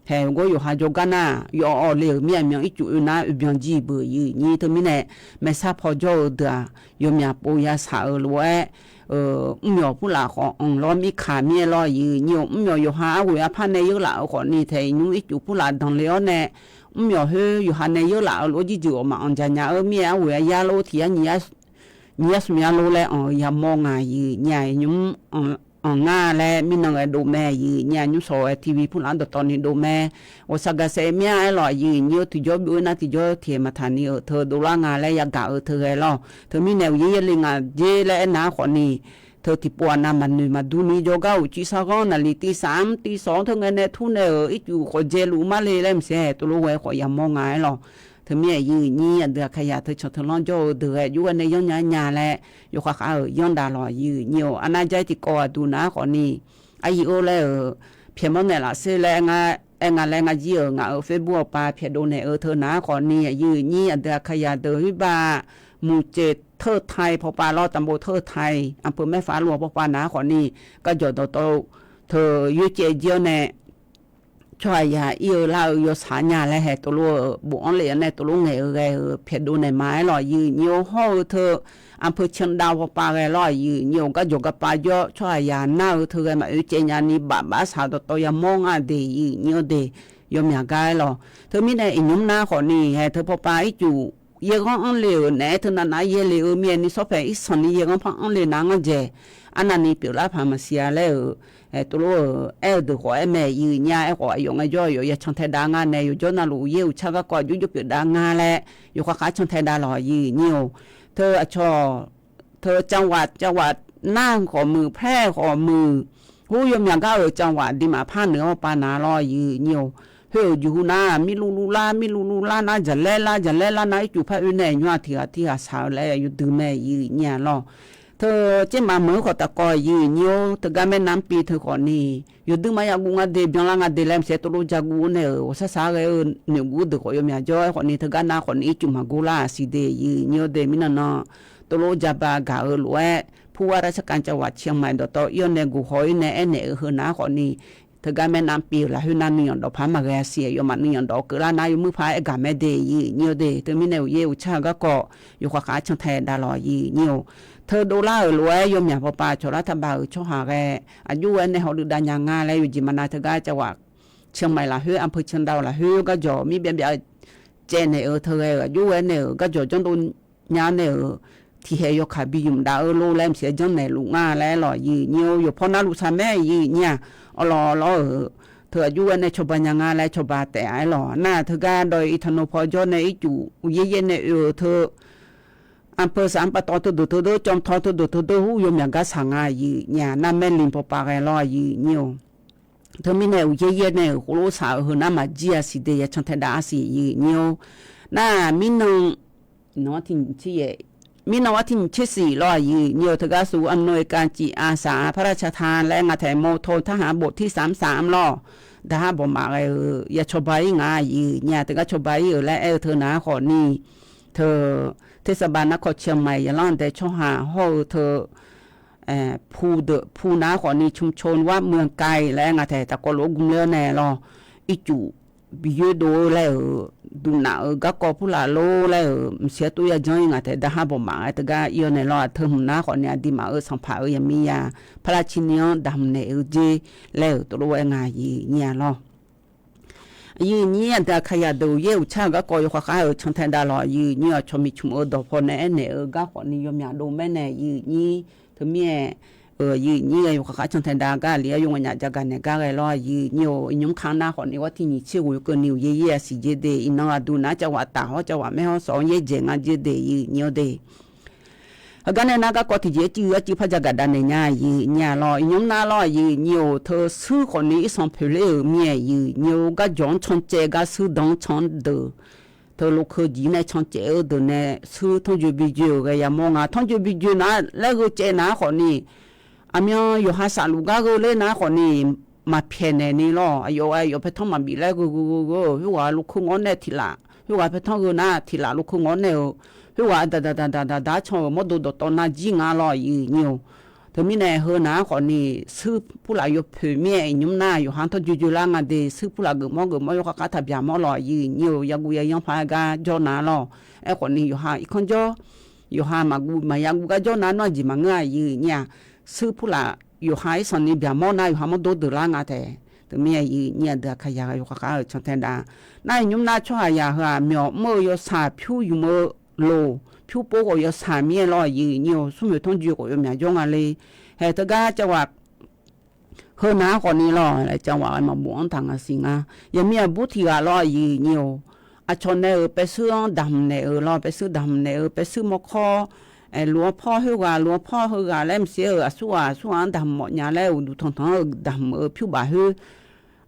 haeq gawr yawqha jawrgar nar, yawf awq le-euq mir-aq myan ircuf oe nar oe byan jir beuq yif nyir. Teumirnae maeqsar paw jawr-eu deuq-aq, yawmyaq pov yasaq-euq lof-aer, mr myawq purlaf khawf anq lawr mirkaq mir-aer lawr yif nyir-awq. Mr myawq yawqha arghoeq arpar nae yeurlaf-euq khawfni taeq iqnymr ircuf purlaf danqle-awr nae, mr myawq khoer yawqha nae yeurlaf-euq lof-aer jirjeuq awq maqanq jaq nya-eu mir-aer arghoeq-a yar lor tiq yar nyiq yar smq yar lor laer anq-eu yamawr nga yif nyir-aq, iqnymr anq ngar laer mirnan ghae dov mae yif nyir-aq, nymr shawq-aer tiqbi purlaf-anr dawqtawvni dov mae. Ghawqshaq gaqsaef mir-a aer lawq yif nyir-awr, tiqjawr byov-ir nar tiqjawr tiqhaeq maqtaq ni-euq teu dovlar nga laer yagaq-eu teu ghae lawr. Teumirnae uqyaer yaerle nga jer laer aernar khawfni, teu tiqpov aqnav maqnoeq maqdur ni jawrgar uqcif sarghanr naqliq tiv saf-anr tiv sawq-anr teu ngae nae tur nae-euq ircuf khawf dzaeluf mar le laer maqsiq-aer tov lof ghae khawf yamawr nga aer lawq. Teumirnae yif nyir aqdui aqkaqyaq teu canq teu lanr jawr-eu deuq ghae jov ghae nae yanrnya nya laer yawkhav khav-euq yanr dav lawq yif nyir-awq. Arnav jar-ir tiqkawv aqduq nar khawfni, aqyuif-eu laer-euq pyaeqmanr naeqlaf ser laer aer nga laer ngar jir-euq ngaq-euq Facebook awqpav pyaeqdov naeq-eu teu nar khawfni, aqyuif nyir aqdui aqkaqyaq deuq hoerbav muiqcaeq teu tai pawpav lawr, tanqbov teu tai anqpeuq maerfaq lof-eu pawpav nar khawfni, garjawq dawqtawv teu yoercaev jir-awr nae tsawrhaqzaq ir-eu lar-eu yawshaq nya laer haeq tov lof-euq bofanr lef-awr nae tov lof ngaeq-eu ghae-euq pyaeqdov naeq ma aer lawq yif nyir-awr. Hawr-eu teu anqpeuq candav pawpav ghae lawr yif nyir-awq. Garjawq garpav jawr tsawrhaqzaq nar-eu teu ghae maqoe caev nya ni baf baf saq dawqtawv yamawr nga de yif nyir-awr de, yawmyaq gar aer lawq. Teumirnae iqnymr nar khawfni haeq teu pawpav ircuf yaerghanr anr le-euq naeq-aer teunav nav yaerle-eu mir-aer ni sawrpaeq irsanq ni yaerghanr par anr le nar ngar dzaeq arnavni pyeuflar paq maqsiq-a laer-euq tov lof-euq aer-eu deuq khawf aer mae yif nyir-a. Aerkhawf aqyawf ngaejawr aqyawf ya cantae dav nga nae yawqjawr navluf uqyaer uqtsar garkawv aqjox jawr pyeuf dav nga laer yawkhav khav cantae dav lawq yif nyir-awq. Teu aqcawq teu cavwaf cavwaf nar khawf muiq, paer khawf muiq, hur yawmyaq gar-euq cavwaf dimaf par noeq-awr pav na lawr yif nyir-awq. Khoer-euq jeqhu nar mirluvluv lar mirluvluv lar nar jaqlaer lar jaqlaer lar nar ircuf par oe nae nymr-aq tiq ghaq tiq ghaq shaq-eu laer yawdui mae yif nyir-a lawr. Teu tsermaf meuq-anr khawf taqkawv yif nyir-awr. Teugar maernavmr pi teu khawfni, yawdui maqya guv nga de byanlar nga de laer maqsiq-aer tov lof ja guv-awr nae-euq ghawqshar shaq-aer ghae-eu noeq guv deuq khawf yawmyaq jawr-aer khawfni teugar nar khawfni ircuf maqgor lar siq de yif nyir-awr de. Mirnan nan tov lof ja ba gaq-eu lof-aer pur war dar sarkar cavwaf ciqmaiq dawqtawv ir-awr nae guq haw-ir nae aernaeq-eu heu nar khawfni, teugar maernavmr pi-euq lafkhoer nar nuiyanq dawq paq-aer maqghae-a siq, aqyawfmaf nuiyanq dawq-eu keuvlar nar yawmuir paq-aer gaq mae de yif nyir-awr de. Teumirnae uqyaer uqtsar-eu garkawv yawkhav khav cantae dav lawq yif nyir-awq. Teu dovlar-euq lof-aer yawmyaq pawpav cawq lar taqbav-euq tsawrhaq ghae aqjox ghae nae hawluiv dav nya nga laer yawqjeq maqnav teugar cavwaf ciqmaiq lafkhoer anqpeuq candav-eu lafkhoer garjawq mir byav byav caev naeq-eu teu ghae-euq aqjox ghae nae-euq garjawq janrdov nya nae-euq tiqhaeq yawkaq bi ymq dav-eu lor laer maqsiq-aer janrnaeq luf nga laer lawq yif nyir-awr. Yawqpaw navluf saq mae yif nyir-aq, awrlawq lawr-euq teu aqjox ghae nae cawba nya nga laer cawba taef-a aer lawq. Nar teugar dawq-iq taqnoq paw jawr nae ircuf uqyaer yaer nae oe-eu teu anqpeuq saq-anr paftawv teudeuq teudeuq cawv taw teudeuq teudeuq hur yawmyaq gar saq nga yif nyir-aq. Nar maerlin pawpav ghae lawr yif nyir-awq. Teumirnae uqyaer yaer nae-euq khoerlof saq-euq heu nar maqjir-a siq de ya cantae dav-a siq yif nyir-awr. Nar mirnan mirnan war tiq nyiq tser siq lawr yif nyir-awq. Teugar su อำนวยการจิตอาสาพระราชทาน laer nga taeq มณฑลทหารบกที่ สามสาม lawr. Daqhar bawqmaf ghae-eu ya cawba-ir nga yif nyir-aq. Teugar cawba-ir-euq laer aer-eu teu nar khawfni, teu เทศบาลนครเชียงใหม่ yaqlanr dae tsawrhaq hawr-eu teu pu deuq pu nar khawfni ชุมชนวัดเมืองไกล laer nga taeq taqkawv lof-aer gmr ler-awr nae lawr. Ircuf bi yoerdov-eu laer-euq duqnaf-euq garkawv purlaf lor laer-euq mqsiq-aer tov ya janr-ir nga taeq daqhar bawqmaf-aer teugar ir-awr nae lawr. Aqteu hmq nar khawfni aqduimaf-euq sanqpaq-euq yaqmiqzaq par lar cini-anr daqhmq naeq-eu jer laer-euq tov lof-aer nga yif nyir-a lawr. Yif nyir aqdui aqkaqyaq deuq uqyaer uqtsar-euq garkawv yawkhav khav-euq cantae dav lawq yif nyir-awq. Cawq miqcmq-eu dawqpaw nae aernaeq-eu gar khawfni yawmyaq dov maer nae yif nyir. Teumirnae yif nyir-a yawkhav khav cantae dav gar aqli-aer yawqngaeq nyaf jagaq naeq gar ghae lawr yif nyir-awq. Iqnymr kar nar khawfni war tiq nyiq tser ghoe keuvni uqyaer yaer-a siq jer de. Iqnan aqdui nar cavwaf taf hawr cavwaf maer hawr sawq-anr yaer dzaeq nga jer de yif nyir-awr de. Heugar nae nar garkawv tiqjeq-aer cuiv-eu arcuiv par jagaq dav naeq nya yif nyir-a lawr. Iqnymr nar lawr yif nyir-awq. Teu shuir khawfni irsanq poeq ler-euq mir-aer yif nyir-awr. Garjawq-anr cancaev gar shuir dan-anr can deuq teu lokeu jeq nae cancaev-eu deuq nae shuir tanrjoe bi joe-euq ghae yamawr nga. Tanrjoe bi joe nar laer gheu caev nar khawfni, aqmyan yawqha safluf gar gheu ler nar khawfni, maqpyaeq naeq ni lawr. Aqyawf aqyawf paertanr maqbif laer gheu gheu gheu gheu-euq khoerghaq lokeu ngawr nae tiq laf, khoerghaq paertanr gheu nar tiq laf lokeu ngawr nae-euq, khoerghaq daq daq daq daq daq daq-ar can-euq mawrdo dawqtawv nar jir nga lawr yif nyir-awq. Teumirnae heu nar khawfni, suir purlaf yawpoeq mir-aer iqnymr nar yawqha-anr tawrjoe joe lar nga de. Suir purlaf geufmawr geufmawr yawkhav khav taq byaqmawr lawq, aqyuif nyir-eu, yaguv yayar paq-aer gar jawr nar lawq. Aerkhawfni yawqha irkanr jawr, yawqha maqguv maqya guv gar jawr nar nawr aqjeq maqngeur-a, aqyuif nyir-aq. Suir purlaf yawqha irsanqni byaqmawr nar yawqha mawrdov deuq lar nga taef. Teumir-aer aqyuif nyir aqdui aqkaqyaq ghae yawkhav khav-eu cantae dav. Nar iqnymr nar tsawrhaq yaq heu-aq, myawq mr-eu yawshaq pyur ymq-eu loq, pyur pov khawf yawshaq mir-aer lawq, aqyuif nyir-eu, smrmyoeq tanrjoe khawf yawmyaq jawr nga le. Haeq teugar cavghaq heu nar khawfni lawq, laer cavghaq ghae maqbof-anr taq nga siq nga. Yaqmir aqbur tiq ghaq lawr, aqyuif nyir-eu, aqcawq nae-euq paershuir-anr daqhmq naeq-euq lawr, paershuir daqhmq naeq-eu, paershuir mawrkawr, aerluf-anr pawr khoerghaq, luf-anr pawr heughaq laer maqsiq-aer-euq, aqsur ghaq aqsur ghaq-anr daqhmq mawf nya laer uqduq tanqtanq-anr-eu daqhmq-eu pyur baf khoer,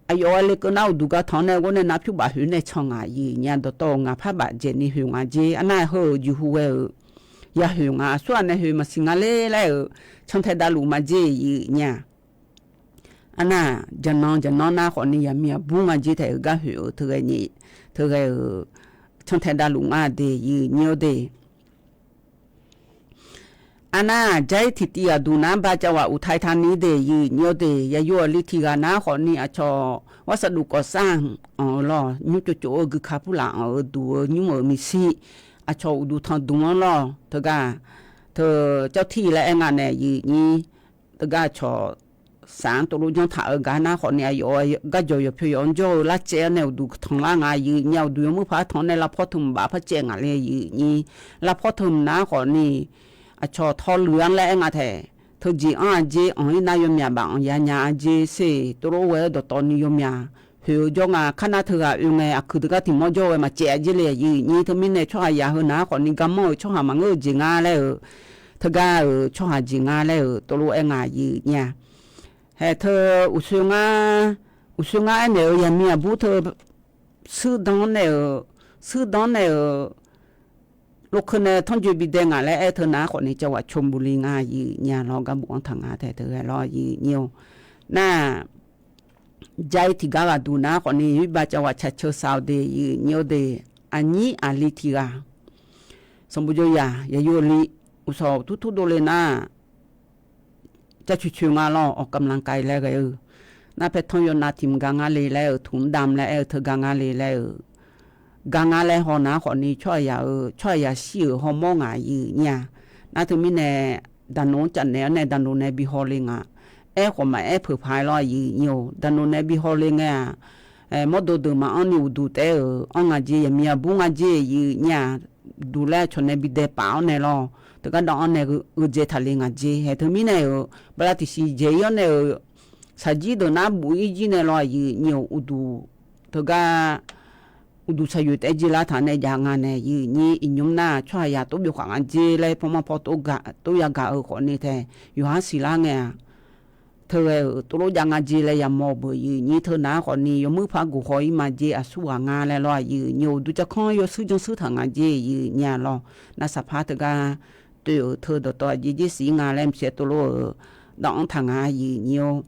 aqyawf ghae le keuv nar uqduq gar tanq-anr nae ghawr nae nar pyur baf khoer nae can ngaq, aqyuif nyir-aq. Dawqtawv-euq ngaq par baf dzaeqni hoeq nga jer. Arnar heu-euq jeqhu ghae-euq, ya hoeq nga, aqsur ghaq nae hoeq maqsiq nga ler laer-euq, cantae davluf ma jer, aqyuif nyir-aq. Arnar, jaqnan jaqnan nar khawfni yaqmir aqbur nga jer taef-euq gar hoeq-euq teughae nyir, teughae-euq, cantae davluf nga de, aqyuif nyir-eu de. Arnar, jair tiqtiv ghaq duq nar ba cavghaq uqtaf taq ni de, aqyuif nyir-eu de. Yaqyo aqli tiq ghaq nar khawfni aqcawq gharsav duq kawv sar anq-eu lawr, nymr tsov tsov-eu guika purlaf anq-eu duq-eu nymr-euq miqshir, aqcawq uqduq tanqdmq-anr lawr, teugar, teu, cawv tir laer aer nga nae, aqyuif nyir, teugar aqcawq saf-anr tovlov janr taq-eu gar nar khawfni aqyawf garjawq yawqpoeq yawq-anr jawr-eu larcaev-awr nae uqduq tanq lar nga, aqyuif nyir-aq. Uqduq yawmuir paq-aer tanq-awr nae lavpawr teumq baf par caev ngaq le, aqyuif nyir. Lavpawr teumq nar khawfni aqcawq tawluiq-anr laer aer nga taef. Teujeq-anr-a jer, anq-ir nar yawmyaq baf anq ya nya-a jer, ser tovlov ghae-eu dawqtawvni yawmyaq hoeq-eu jawr nga. Kar nar teughaq oe ngae aqkuiq teugar tiq mawr jawr ghae maqcaev-a jer le, aqyuif nyir. Teumirnae tsawrhaq yaq heu nar khawfni garmanr-eu tsawrhaq maqngeur-eu jeq nga laer-euq, teugar-euq tsawrhaq jeq nga laer-euq tovlov aer nga, aqyuif nyir-aq. Haeq teu, uqshoe ngar, uqshoe ngar aernaeq-euq yaqmir aqbur teu, shuirdan nae-euq, shuirdan nae-euq, lokeu nae tanrjoe bidae ngaq laer aer teu nar khawfni cawghaq cawmuiq li nga, aqyuif nyir-aq. Lawr gar bof-anr taq nga taef teughae lawr, aqyuif nyir-eu. Nar, jair tiqgar ghaq duq nar khawfni yawirbav cawghaq caqceuq saq-eu de, aqyuif nyir-eu de. Aqnyir aqli tiq ghaq, sanqbof jawryaq yaqyo li, uqshawq turtur dovle nar, car coeq coeq nga lawr, awq kamqlanq kaiq laer ghae-eu, nar paertanr yawnav tiq mq gar ngar le laer-euq, tuq mr dam laer aer-eu teugar ngar le laer-euq, gar ngar laer haw nar khawfni tsawrhaqzaq-euq, tsawrhaqzaq shir-euq hawmawr ngaq, aqyuif nyir-aq. Nar teumirnae daqnoq-anr cavnaeq-awr nae daqnoq nae bi haw le nga. Aerkhawf maqaer peuq paq-aer lawr, aqyuif nyir-eu. Daqnoq nae bi haw le ngae-aq, mawrdo deuq maqanr ni uqduq taef-euq anr nga jer, yaqmir aqbur nga jer, aqyuif nyir-aq. Duq laer aqcawq nae bi dae paf-awr nae lawr, teugar dawv-anr nae gheudzae taq le nga jer. Haeq teumirnae-euq bala tiqsiq dzaeq-ir-awr nae-euq shaqjir deuq nar buf-ir jir nae lawr, aqyuif nyir-eu. Uqduq teugar uqduq shaqyoeq taef-aer jer lar taq nae jav nga nae, aqyuif nyir. Iqnymr nar tsawrhaqzaq tov byov khaq nga jer laer pawmanr paw tov yagaq-eu khawfni taef yawqha siqlar ngae-aq, teughae-euq tovlof jav nga jer laer yamawr-eu beuq, aqyuif nyir. Teunar khawfni yawmuir paq gof haw-ir ma jer, aqsur ghaq nga laer lawr, aqyuif nyir-eu. Uqduq carkanr yawshuir janshuir taq nga jer, aqyuif nyir-a lawr. Nar saqpar teugar toeq-euq teu dawqtawv aqjeq jer siq-ir nga laer maqsiq tovlof-euq dawv-anr taq nga, aqyuif nyir-eu.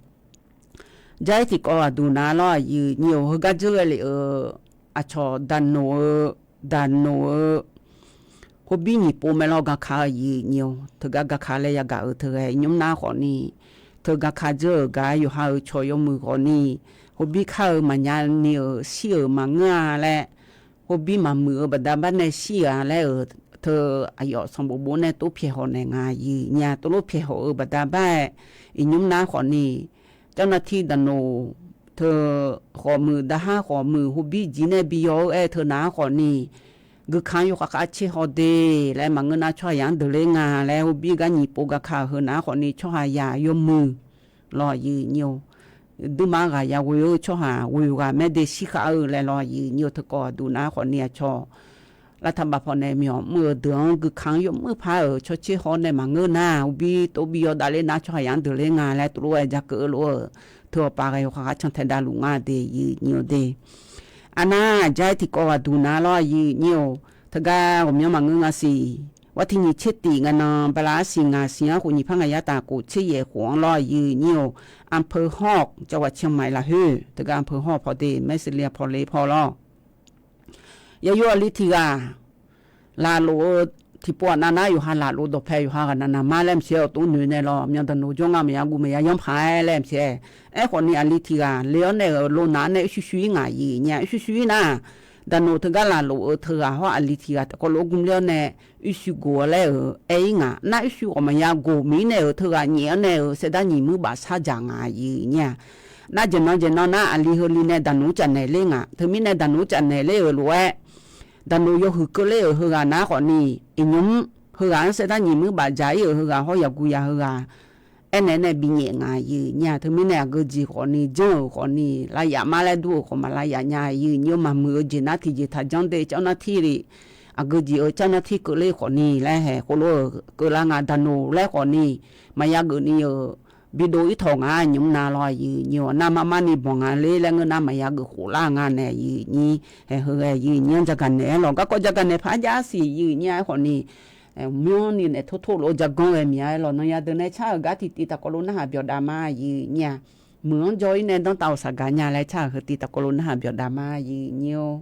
Jair tiqkawv ghaq duq nar lawr, aqyuif nyir-eu. Heugar dzeur ghae lef-euq aqcawq daqnoq-eu, daqnoq-eu hobir nyiq pov mae lawr, gaka-eu, aqyuif nyir-eu. Teugar gaka laer yagaq-euq teughae iqnymr nar khawfni, teu gaka dzeur-euq gar yawqha-euq cawq yawmuiq khawfni, hobir kar-eu maqnya ni-euq shir-euq maqngeur-a laer, hobir maqmuiq-eu baqda bar nae shir-euq-a laer-euq teu aqyawf sanqbof bof nae tov pyaeq haw naeq nga, aqyuif nyir-a. Tovlof pyaeq haw-eu baqda bar-aer, iqnymr nar khawfni, เจ้าหน้าที่ daqnoq teu khawf muiq, daqhar khawf muiq, hobir jir nae bi yaw-eu aer-eu teunar khawfni, guikaq-anr yawkhav khav tser haw de laer maqngeur nar tsawrhaqzaq-anr deuq ler nga laer hobir gar nyiq pov gaka-euq heunar khawfni tsawrhaqzaq yawmuiq lawr, aqyuif nyir-eu. Duirma ghaq ya ghoe-eu tsawrhaq ghoe-eu ghaq maerde shir khav-eu laer lawr, aqyuif nyir-eu. Teukawv ghaq duq nar khawfni aqcawq lavtaq bafpaw nae myawq mr-eu deuq-anr guikaq-anr yawmuiq par-euq cawtser haw nae maqngeur nar, hobir tov bi yaw davler nar tsawrhaqzaq-anr deuq ler nga laer tovlof-aer ja keuv-eu lof-euq teu awqpav ghae yawkhav khav cantae davluf nga de, aqyuif nyir-eu de. Arnar, jair tiqkawv ghaq duq nar lawr, aqyuif nyir-eu. Teugar ghawqmyanr maqngeur nga siq. War tiq nyiq tser tiq ngae nan bala arsiq ngaq siq-anr khof nyiq par ngaq yar taf khof tser yaef khof-anr lawr, aqyuif nyir-eu. อำเภอฮอก จังหวัดเชียงใหม่ lafkhoer teugar อำเภอฮอก paw de, แม่เสลียง paw le paw lawr. Yaqyo aqli tiq ghaq laqlof-eu tiqpov aqnav nar yawqha laflof dawqpae yawqha ghaq navnaq mar laer maqsiq-aer awq tov noeq nae lawr, myan daqnoq jawr nga maqya guv maqya yanr paq-aer laer maqsiq-aer. Aerkhawf ni aqli tiq ghaq le-awr nae-euq lo naq-anr nae uirshuir shuir-ir ngaq yif nya uirshuir shuir-ir nar, daqnoq teugar laflof-euq teughaq hawr aqli tiq ghaq tiqkawv lof-aer gmr ler-awr nae uirshuir goq-awr laer-euq aer-ir ngaq nar uirshuir ghawq maqya goq miq-ir nae-euq teughaq nyaef-awr nae-euq saerdanr nyiq muir baf shar dzaq ngaq yif nya. Nar jeq nan jeq nan nar aqli heuli nae daqnoq-anr caf naeq ler ngaq. Teumirnae daqnoq-anr caf naeq ler-euq lof-aer daqnoq yawhuiq keuvler-euq heughaq nar khawf ni, iqnymr heughaq-anr saerdanr nyiq muir baf dzaq-ir-euq heughaq hawr yaqguq yaq heughaq aernaeq-aer nae binyaef ngaq yif nya. Teumirnae aqgeu jeq khawf ni janr-euq khawf ni lavyaf mar laer dur-euq khawf maq lavyaf nya yif nyi-eu maqmuiq-eu jeq nar tiqjeq taqjanr de cawv nar tir le. Aqgeu jeq-eu cawv nar tir keuvler khawf ni laer haeq khoerlof-euq keuvlar nga daqnoq laer khawf ni maqya geuf ni-euq bidov-ir tawq nga nymr nav lawr yif nyi-awq nar mar mar ni banq nga ler laer ngeur nar maqya geuf khoflar nga nae yif nyi. Haeq heu-aer yif nyi-anr jagaq naeq-aer lawq garkawv jagaq naeq paq-aer jav-ar siq yif nyi-aer khawf ni, myanrni naef tor tor lof-eu jaganr ghae miq-aer lawq nan ya deuq nae car-euq gar tiqtiv taqkawv lof narhaq byawq dav ma yif nyi-a. Muiq-anr jawr-ir nae danrtav-euq saqgaq nya laer car-euq heu tiv taqkawv lof narhaq byawq dav ma yif nyi-or.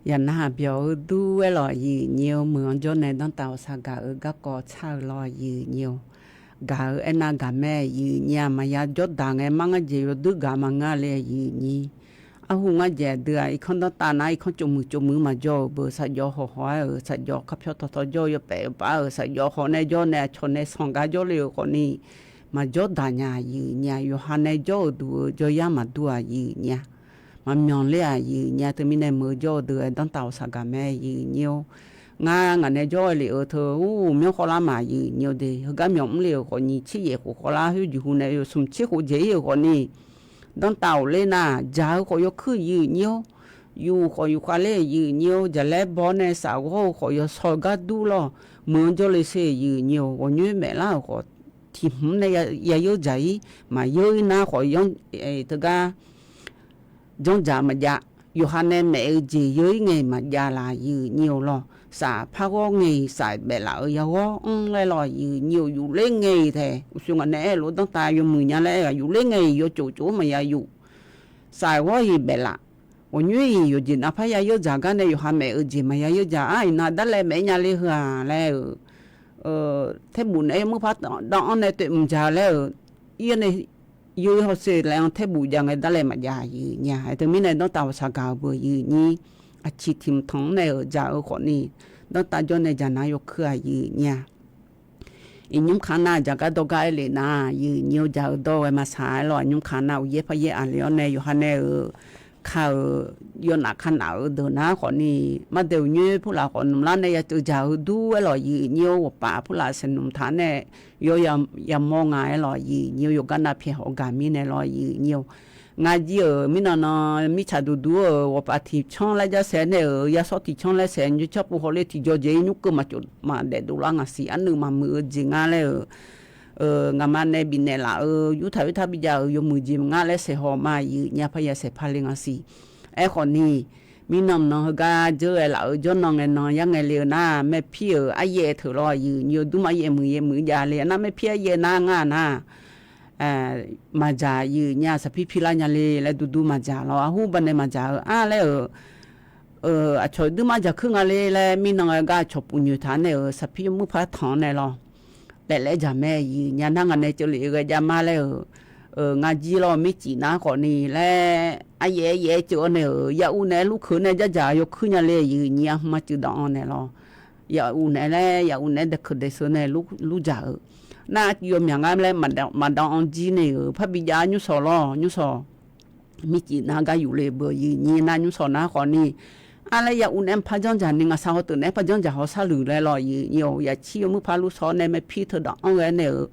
Yaqnarhaq byawq-eu dur-aer lawq, yif nyi-eu meuq-anr jawr nae danrtav ghawqshaq gaq-eu garkawv tsar-eu lawq, yif nyi-eu gaq-eu aernar gaq mae, yif nyi-aq maqya jawrdaq ngae mar ngar jeq yawduir gaq maqngeur le, yif nyi. Arhu ngar jeq aqdui-aq irkanr danrtav nar irkanr tsovmuiq tsovmuiq maqjawr-euq beu saqjawv hawq hawq-aer-euq saqjawv karpyawr tawqtawq jawr-eu yawpaef yawpaf-euq saqjawv hawq nae jawr nae aqcawq nae sanq gar jawrle-euq khawfni, maqjawrdaq nya, yif nyi-aq yawqha nae jawr-euq duq-eu jawryar maqdur-aq, yif nyi-aq maqmyanq ler-aq, yif nyi-aq teumirnae meuq-eu jawr-eu deuq-aer danrtav ghawqshaq gaq mae, yif nyi-eu ngar ngaq nae jawr-eu lef-eu teu ur myanr khawvlar ma, yif nyi-eu de heugar myanq mr le-euq khawfni tser yaef khof khawvlar khoer jeqhu nae yawsmq tser khof jeq ir-euq khawfni, danrtav ghofler nar jaq-eu khawf yawkuir, yif nyi-eu yuf khawf yufkhav ler, yif nyi-eu jaqlaer baw-awr nae saf ghawr-eu khawf yawsaw gar dur lawq, meuq-anr jawrle sher, yif nyi-eu ghawqnyoer maeflar-euq khawf tiq hmq nae yayeur dzaq ir, maqyeur ir nar khawf teugar janrdzaq maqjav. Yawqha nae maef-eu jeq yeur ir ngae-iq maqjav laf, yif nyi-eu lawq. Saf par ghawr ngae-iq saf baef laf-euq yaghawr mr laer lawq, yif nyi-eu yufler ngae-iq taef uqshoe ngaq nae aer-eu lof-aer danrtav yawmuiq nya laer aer-eu yufler ngae-iq yawtsov tsov-anr maqya yuf. Saf ghawr-iq baef laf, ghawqnyoer-iq yawqjeq nav par yayeur dzaq gar nae yawqha maef-eu jeq maqya yeur dzaq-ar, iqnan darlae maef nya le heu-aq laer-euq taerbuf naeq-aer yawmuir par dav-anr nae toeqmq dzaq laer-euq ir-awr nae yawir hawsher laer-anr taerbuf jav ngae darlae maqjav, yif nyi-aq teumirnae danrtav ghawqshaq gaq-euq beu, yif nyi aqciq tiq mq tanq-anr nae-euq dzaq-eu khawfni, danrtav jawr nae dzaq nar yawkuir-aq, yif nyi-aq. Iqnymr kaq nar jaq gar dawr gar aer lef nar, yif nyi-eu jaq-eu dawr ghae maqsaq-aer lawq, iqnymr kaq nar uqyaer paryaer aqli-awr nae yawqha nae-euq ka-euq yawnaf ka naf-eu deuq nar khawfni, mardae uqnyoer purlaf khawf nmqlar nae ya ceuv dzaq-eu dur-aer lawq, yif nyi-eu ghawqpaf purlaf saeqnmq taq nae yawr yamawr nga-aer lawq, yif nyi-eu yawqgar nav pyaeq hawq gaq mirnae lawq, yif nyi-eu ngar jir-euq mirnan nan mirtsaq duqduq-euq ghawqpaf tiq canr laer jarsaeq nae-euq yashawr tiq canr laer saeq nymr canr pov hawle tiqjaw jeq nymr keuv maqcof maqdaef dovlar ngaq siq arnuiv maqmuiq-eu jeq ngar laer-euq ngaqma nae bifnaeq laf-eu yurtaq yurtaq bijav-euq yawmuiq jeq ngar laer saeq haw ma, yif nyi-aq parya saeq par le ngaq siq. Aerkhawfni, mirnan nan heugar dzeur ghae laf-euq jawrnan ngae nan yar ngae le-eu nar, maerpir-euq aryaev teuq lawq, yif nyi-eu dur mar yaev muiq yaev muiq jav le nar, maerpir aryaev nar ngar nar maqdzaq, yif nyi-aq saqpir pi lar nya le laer duqduq maqdzaq lawq, arhur banae maqdzaq-eu ar laer-euq aqcawq dur mar dzaq kuir nga le laer mirnan ghae gar aqcawq puf nyoeq taq nae-euq saqpir yawmuir par tanq-anr nae lawq. Daeflaer dzaq mae, yif nyi-aq nar ngaq nae ceuv lef ghae jav mar laer-euq ngar jir lawr mircif nar khawfni laer aryaev yaev-aer ceuv-awr nae-euq yaquv naeq-aer lur keuq nae jardzaq yawkuir nya le, yif nyi-aq hmq-a ceuv dawv-anr nae lawq. Yaquv naeq-aer laer yaquv naeq-aer daeqkeuq daeqsheu nae lur dzaq-euq nar yawmyaq ngar laer maqdawv-anr jir nae-euq parbi jav nymr sawq lawr, nymr sawq mircif nar gar yuf le beu, yif nyi nar nymr sawq nar khawfni ar laer yaquv naeq-aer par janrdzaq ni ngaqsaq haw teuq naeq-aer par janrdzaq haw sharluq laer lawq, yif nyi-eu yaqcir yawmuir par lur sawr nae maerpir teu dawv-anr ghae nae-euq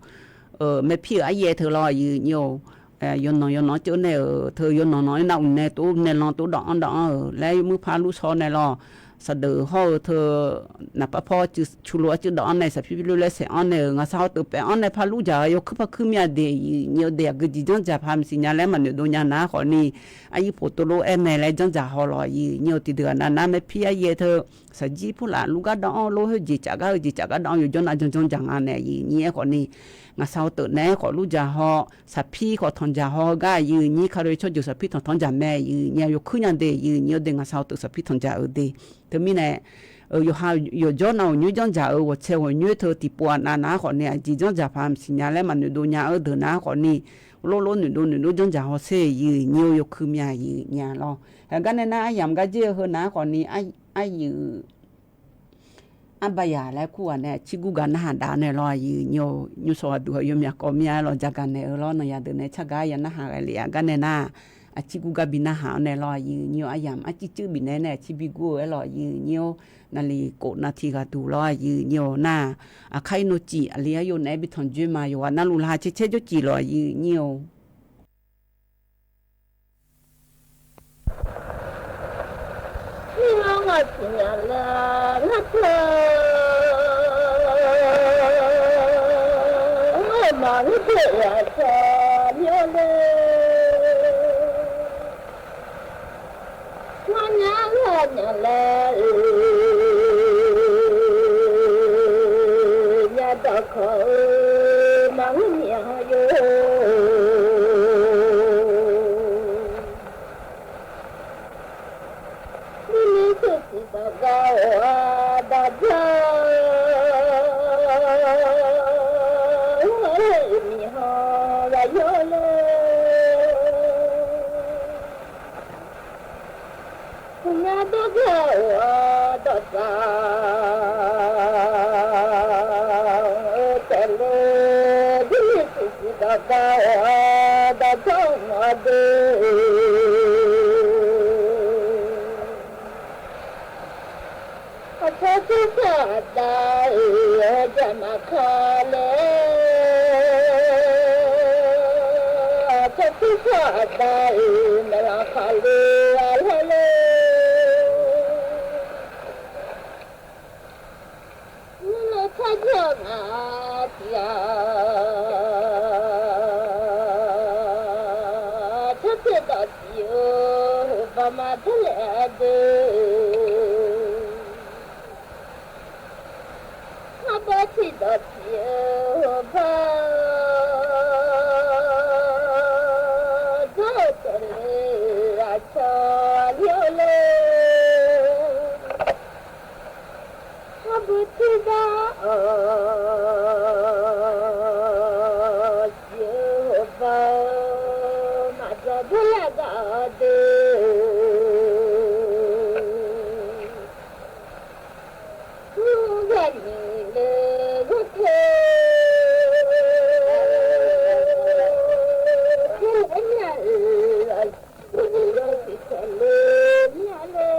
maerpir-euq aryaev teu lawq, yif nyi-eu yawnanq yawnanq-anr ceuv nae-euq teu yawnanq nanq-aer nar uqnaeq tov naeqlanq tov dawv-anr dawv-anr-euq laer yawmuir par lur sawr nae lawq. Saqdeuq hawr-eu teu naqpar pawr culo arcuiv dawv-anr nae saqpir pi loer laer saef-anr nae-euq ngaqsaq haw teuq paef-anr nae par lur dzaq-eu yawkuir par kuir mir-a de, yif nyi-eu de aqgeujeq janrdzaq paq maqsiq nya laer maqnoeq dov nya nar khawfni, aryir poq tov lof-aer mae laer janrdzaq haw lawq, yif nyi-eu tiqdeuq ghaq nav nar maerpir aryaev teu saqjir purlaf lur gar dawv-anr lof khoer jeq caf gar-eu jeq caf gar dawv-anr yawjawr nav janrdzaq nga nae, yif nyi-aer khawfni ngaqsaq haw teuq naeq-aer khawf lur dzaq haw, saqpir khawf tanq dzaq haw-eu gar, yif nyi kali tsawrjeuq saqpir tanqtanq dzaq mae, yif nyi-a yawkuir nya de, yif nyi-eu de ngaqsaq haw teuq saqpir tanq dzaq-eu de. Teumirnae yawqha yawqjawr nav ghawqnyoer janrdzaq-euq ghawqtsaev ghawqnyoer teu tiqpov-aq navnav-ar khawfni aqjeq janrdzaq paq maqsiq nya laer maqnoeq dov nya-eu deuq nav-ar khawfni, lor lor noeqdov noeqdov janrdzaq hawsher, yif nyi-eu yawkuir mya, yif nyi-a lawr. Haeq gar nae nar aryamq gar jer-eu heu nav-ar khawfni, aryuif arbaya laer kur ghaq nae aqcir gur gaq narhaq dav-awr nae lawr, yif nyi-eu nymr sawq ghaq duq heu yawmyaq kawv mir-a lawr, jagaq naeq-eu lawr, nanqya deuq nae tsar gar ya narhaq ghae lef-a gar nae nar, aqcir gur gar bi narhaq-awr nae lawr, yif nyi-eu aryamq arcir cuir bifnaeq nae aqcir bi gur-eu aer lawr, yif nyi-eu naqliq kof navtiq ghaq duq lawr, yif nyi-eu nar, aqkar ir nor cif aqli ar yov naeq-aer bi tanq dzoer ma, yawqghaq navluf laqkhaq caer caer jawrcif lawq, yif nyi-eu Ngar ngaq siqnya lar ngar teu, ngar maqngeur deuq yaq tsaq myanr le. Ngar nya lar nya lar-e, nya dawqkawq-eu maqngeur nya yo. Mirni teuq Gar-awr dawqtsav-eu taef le, durni tiqsiq dawqgar-awr dawqtawv mawf-awr de. Aqcawq tser sar aqda-euq jaqmaf kale, aqcawq tser sar aqda-euq maeqlanq khaqle-a lawr le. Nymr-eu tsawrjeuq ngaq tiq ghaq, tsawrjeuq dawq tiq-eu heubanq ma dawrlaef-a de. Ngarbaw tiq dawq tiq-eu heubanq dawr-eu taef le, aqcawq aqli-awr le. Ngarbaw tiq dawq-awr tiq-eu heubanq maqdzaq dawrlaef gaq-awr de. Nymr zaqnyiq le ghanr te, armya-euq aqyuif yawshuif taef le mya le.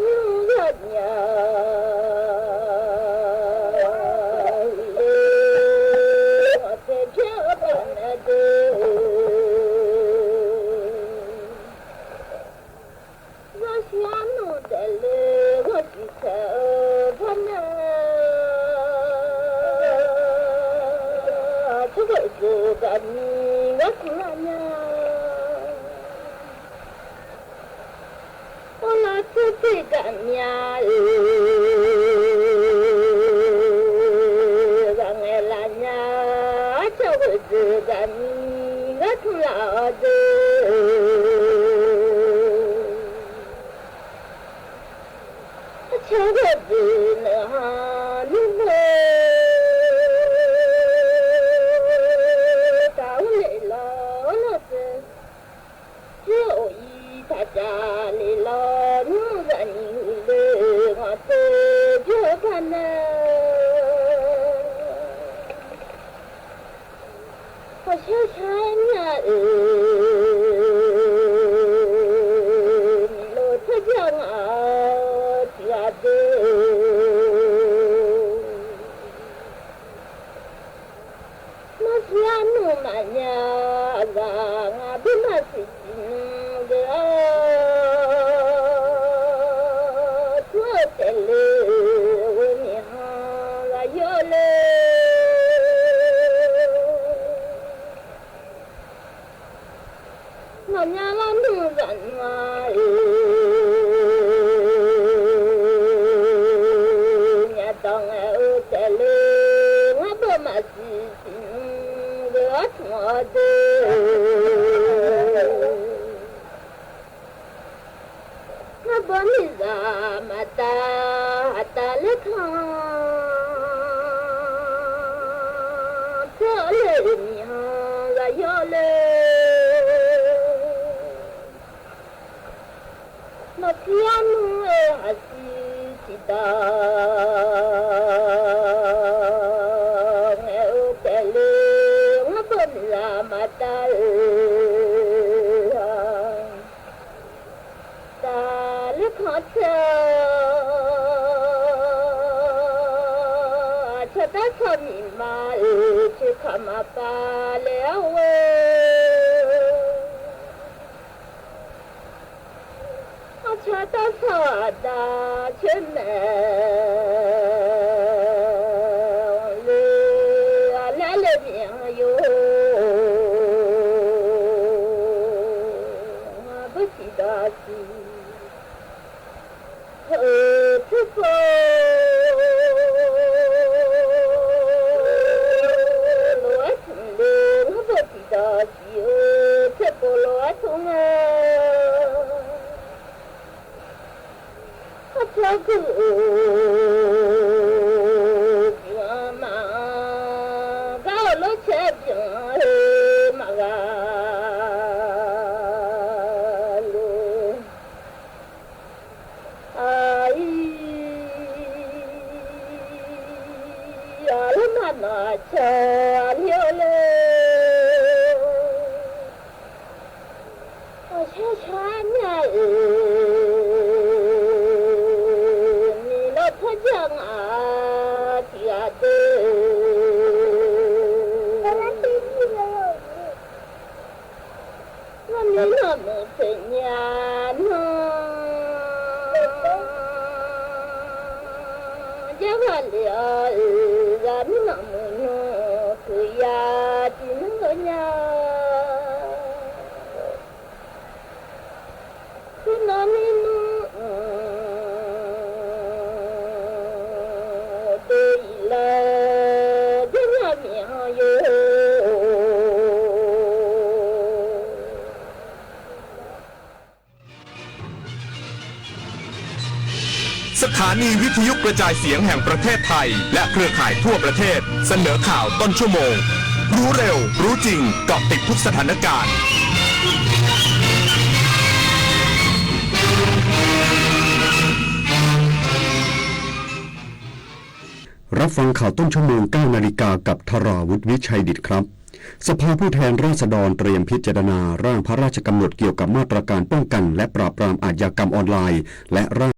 Nymr zaqnyiq-a, ghawqtaeq pyaer-eu baqnaeq de. Zanrshir arnmr taef le ghanrsiq taef-eu par nar, tsawrhaq deuq gaqni gharduq lar nya. Uvlanr tser tiq gaqmya-euq ghaqngaeq laf nya. Arcawq ghoeqdeuq gaqni gharduq laf-awr de. Arcawq ghoeqdeuq naeq ha nymr-eu taq-awr le lawr lawr te. Tser-awq-ir taq jav le lawr nymr zaqnyiq huiq le ghawqtaeq pyaer-eu par nar. Hawqshar shar-aer mya-euq miqlof tsawrjeuq ngaq-awr tiqghaq de. Narshir arnmr maqnya, aqzaf ngaq bymr maqsiq siq nmr geuf-awr, tur-eu taef le-euq ghoe miqhan ghaq yawr le. Maqnya lar nmr zaqnmr-a-euq myaqdawq ngaeq-eu taef le, ngar beu maqsiq siq nmr geuf-awr tmq-awr de. Ngar beu miqzaq maqtav aqtav ler kan tser-awr le-euq miqhan ghaq yawr le. Maqsiq arnmr-eu aqsiq tiqdawq ngaeq-eu taef le, ngar beu miqzaq maqtav-euq tavler kan tser-awr, aqcawq darkawq miqma-euq coeqkaq maqpav laer-awr ghoe. Arcar darkawq aqda coer maeq-anr le, aqlar le miq-anr yo, ngar beu tiqdawq siq-eu tserpov lof-aer tmq le, ngar beu tiqdawq siq-eu tserpov lof-aer tmq nga. Arcar gui-euq bif-anr maqanr, gar-euq lorcaer bif-anr heu maqghaq. Tseqnya nmr, jarhaq lef-awr-euq zaqmir maqmuiq nmr, puiqya tiq nmr-eu nya-a. Teunav mirnmr, dov-iq laer, jarnya miqhan yo. สถานีวิทยุกระจายเสียงแห่งประเทศไทย และเครือข่ายทั่วประเทศ เสนอข่าวต้นชั่วโมง รู้เร็ว รู้จริง เกาะติดทุกสถานการณ์ รับฟังข่าวต้นชั่วโมง เก้านาฬิกา กับธราวุธ วิชัยดิษฐครับ สภาผู้แทนราษฎรเตรียมพิจารณาร่างพระราชกำหนดเกี่ยวกับมาตรการป้องกันและปราบปรามอาชญากรรมออนไลน์ และร่าง